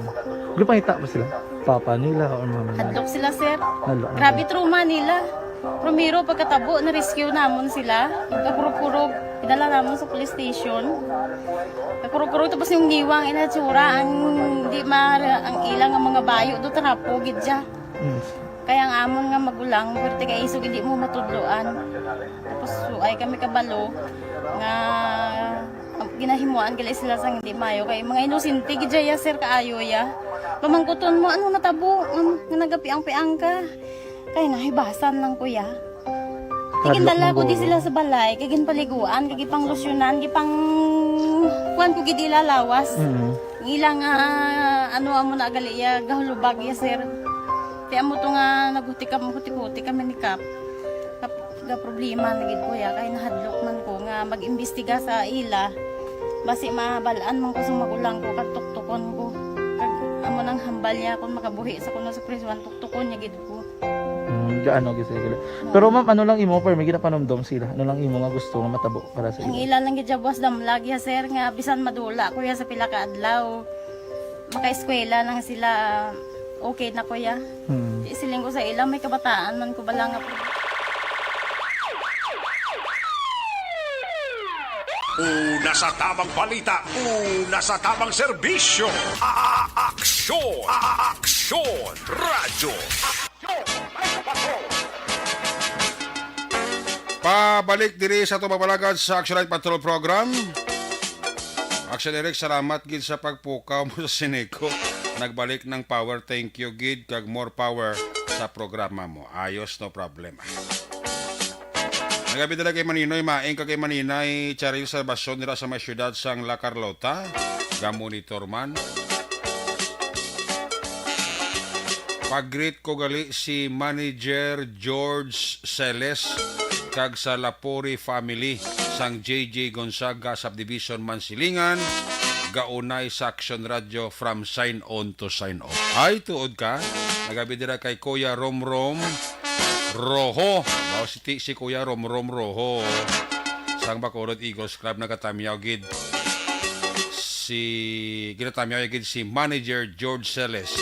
Gipangita ba sila? Papa nila or mama nila? Hadlok sila, sir. Hadlok, Grabe okay. Trauma nila. Primero, pagkatabo, na-rescue namon sila. Kakurog-kurog, idala namon sa police station. Kakurog-kurog, tapos yung niwang inatsura, ang di ma-, ang ilang nga mga bayo, do trapo gid siya. Mm. Kaya ang amon nga magulang, pwerte kay isog, hindi mo matudloan. Tapos, suay kami kabalo nga ginahimuan gali sila sang hindi maayo. Kay mga inosente gid ya, sir, kaayo ya. Pamangkuton mo, ano natabo? Um, nga nagapiang-piang ka? Kay nahibasan lang, kuya. Hadlok Tigindala man ko di guro. Sila sa balay, kay ginpaliguan, kay gipanglusyonan, gipang kuan ko gid ila lawas. Mm. Ang ila nga, ano, amo na gali ya, gahulubag ya, sir. Ti amo to nga naghuti kam-, huti-huti kami ni Kap. Kap-, ga problema na gid ko ya, kay nahadlok man ko nga mag-imbestiga sa ila. Basi mabal-an man ko sa magulang ko, kag tuktukon ko. Kag amo nang hambal niya, kung makabuhi sa kuno sa prisuan, tuktukon niya gid ko. Mm, gaano gid sila gila. Pero ma'am, ano lang imo, permi ginapanumdom sila? Ano lang imo nga gusto nga matabo para sa Ang ila? Ila lang gid ya buwas damlag ya, sir, nga bisan madula ko ya sa pila ka adlaw, makaeskwela lang sila, okay na ko ya. Hmm. Di siling ko sa ila, may kabataan man ko bala nga. Una sa tamang balita, una sa tamang serbisyo. A-, a-, aksyon, a-, a-, aksyon, radyo. Pabalik diri sa atong pagpalagad sa Action Night Patrol Program. Action Eric, salamat gid sa pagpukaw mo sa Sineco. Nagbalik ng power. Thank you gid, kag more power sa programa mo. Ayos, no problem. Nagabi dala kay Maninoy, maing ka kay Maninay Charil Salvacion dira sa may siyudad sang La Carlota. Ga-monitor man. Pag-greet ko gali si Manager George Celes kag sa Lapori family sang J J Gonzaga Subdivision, Mansilingan, gaunay sa Action Radio from sign on to sign off. Ay, tuod ka? Nagabi dira kay Kuya Romrom Roho. Mao si ti-, si Kuya Romrom Roho. Sang Bacolod Eagles Club, nagatamyaw gid. si, ginatamyaw gid si Manager George Celes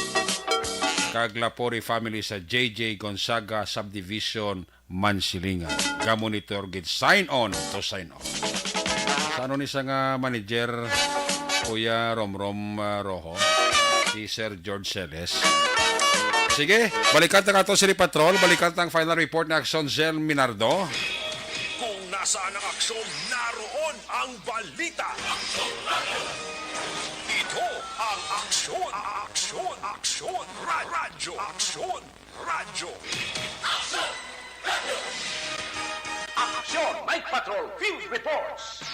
kag Lapori family sa J J Gonzaga Subdivision, Mansilingan. Gamonitor gid, sign on to sign off. Sa ano ni sa nga manager, Kuya Romrom, ah, Rojo? Si Sir George Celes. Sige, balikan ta ato si Patrol, balikan ta ang final report ni Aksyon Zel Minardo. Kung nasaan ang aksyon, naroon ang balita. Ito ang aksyon, aksyon, aksyon, ra- radyo, aksyon, radyo. Aksyon, Night Patrol, Field Reports.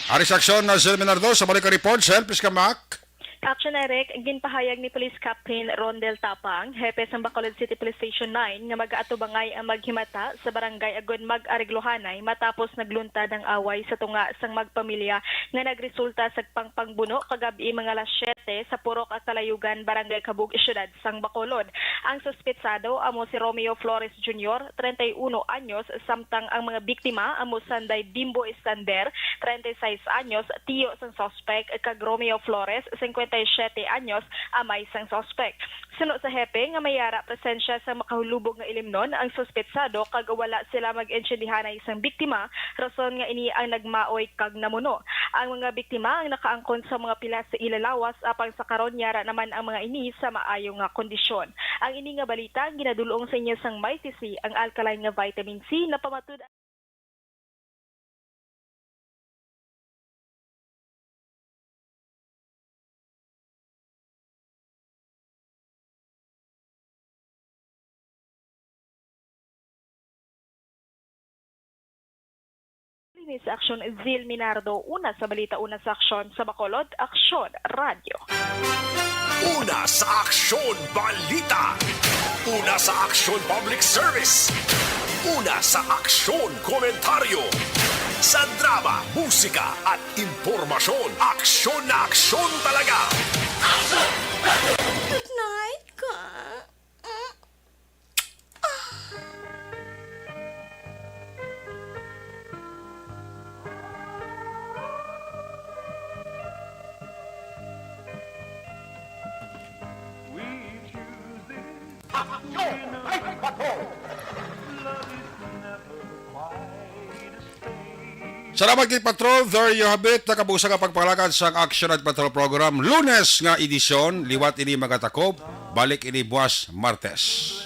Ari sa aksyon na Zel Minardo, sa balik ang report, Zel, please come back. Action Direct, ginpahayag ni Police Captain Rondel Tapang, hepe sang Bacolod City Police Station nine, nga mag-aatubangay ang maghimata sa barangay agud mag-areglohanay matapos nagluntad ang away sa tunga sang magpamilya nga nagresulta sa pangpangbuno kagab-i mga alas siyete sa Purok Kalayugan, Barangay Kabug, Siyudad sang Bacolod. Ang suspetsado amo si Romeo Flores Junior, treinta y uno anyos, samtang ang mga biktima amo sanday Bimbo Estander, treinta y seis anyos, tiyo sang suspek, kag Romeo Flores, cincuenta y siete anyos, amay sang suspek. Suno sa hepe nga may ara presensya sang makahulubog nga ilimnon ang suspetsado kag wala sila mag-intindihanay sang biktima, rason nga ini ang nagmaoy kag namuno. Ang mga biktima ang nakaangkon sa mga pilas sa ila lawas, apang sa karon yara naman ang mga ini sa maayo nga kondisyon. Ang ini nga balita ginadul-ong sa inyo sang May C C, ang alkaline nga vitamin C na pamatud Linis sa aksyon, Zil Minardo. Una sa balita, una sa aksyon sa Bacolod, Aksyon Radyo. Una sa aksyon, balita. Una sa aksyon, public service. Una sa aksyon, komentaryo. Sa drama, musika, at impormasyon, aksyon na aksyon talaga. Good night, ka. Salamat kay Patrol. There you have it. Nakabusa nga pagpalakad sang Action at Patrol Program. Lunes nga edisyon. Liwat ini, mga takop. Balik ini buwas Martes.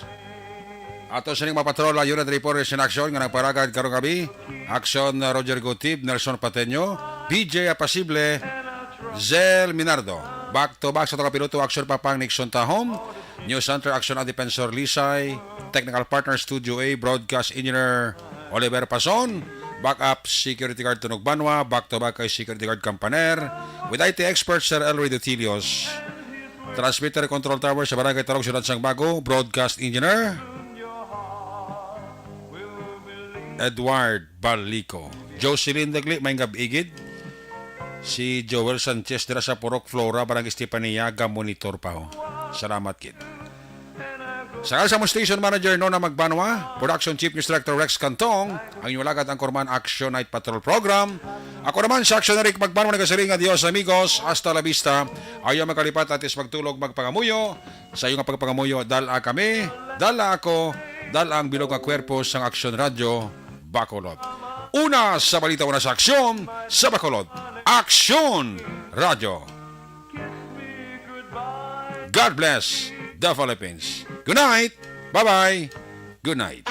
Ato sining mga patrol, ang Unit Reporters in Action nga nagparagad karong gabi. Action, uh, Roger Gutib, Nelson Pateño, B J Apasible, Zel Minardo. Back to back sa taga piloto, Action Papang Nixon Tahom, News Center, Action ang Defensor Lisay, Technical Partner, Studio A, Broadcast Engineer Oliver Pason, Backup Security Guard Tunog Banwa, back to back kay Security Guard Campaner, with I T Expert Sir Elroy Dutilios. Transmitter Control Tower sa Barangay Tarog, Siyudad sang Bago, Broadcast Engineer Edward Balico. Jocelyn Dagli, may ngab igid. Si Joel Sanchez dira sa Purok Flora, Barangay Estefania, ga-monitor pa ho. Salamat gid. Sa ngalan sa among station manager, Nona Magbanwa, production chief, News Director Rex Cantong, ang inyong alagad, ang Korman Action Night Patrol Program. Ako naman sa Action Eric Magbanwa, nagasiring nga, "Dios amigos, hasta la vista." Ayaw magkalipat, atis magtulog, magpangamuyo. Sa iyong pagpangamuyo, dala kami, dala ako, dala ang bilog nga kwerpo sang Action Radyo Bacolod. Una sa balita, una sa aksyon sa Bacolod. Action Radyo. God bless the Philippines. Good night. Bye-bye. Good night.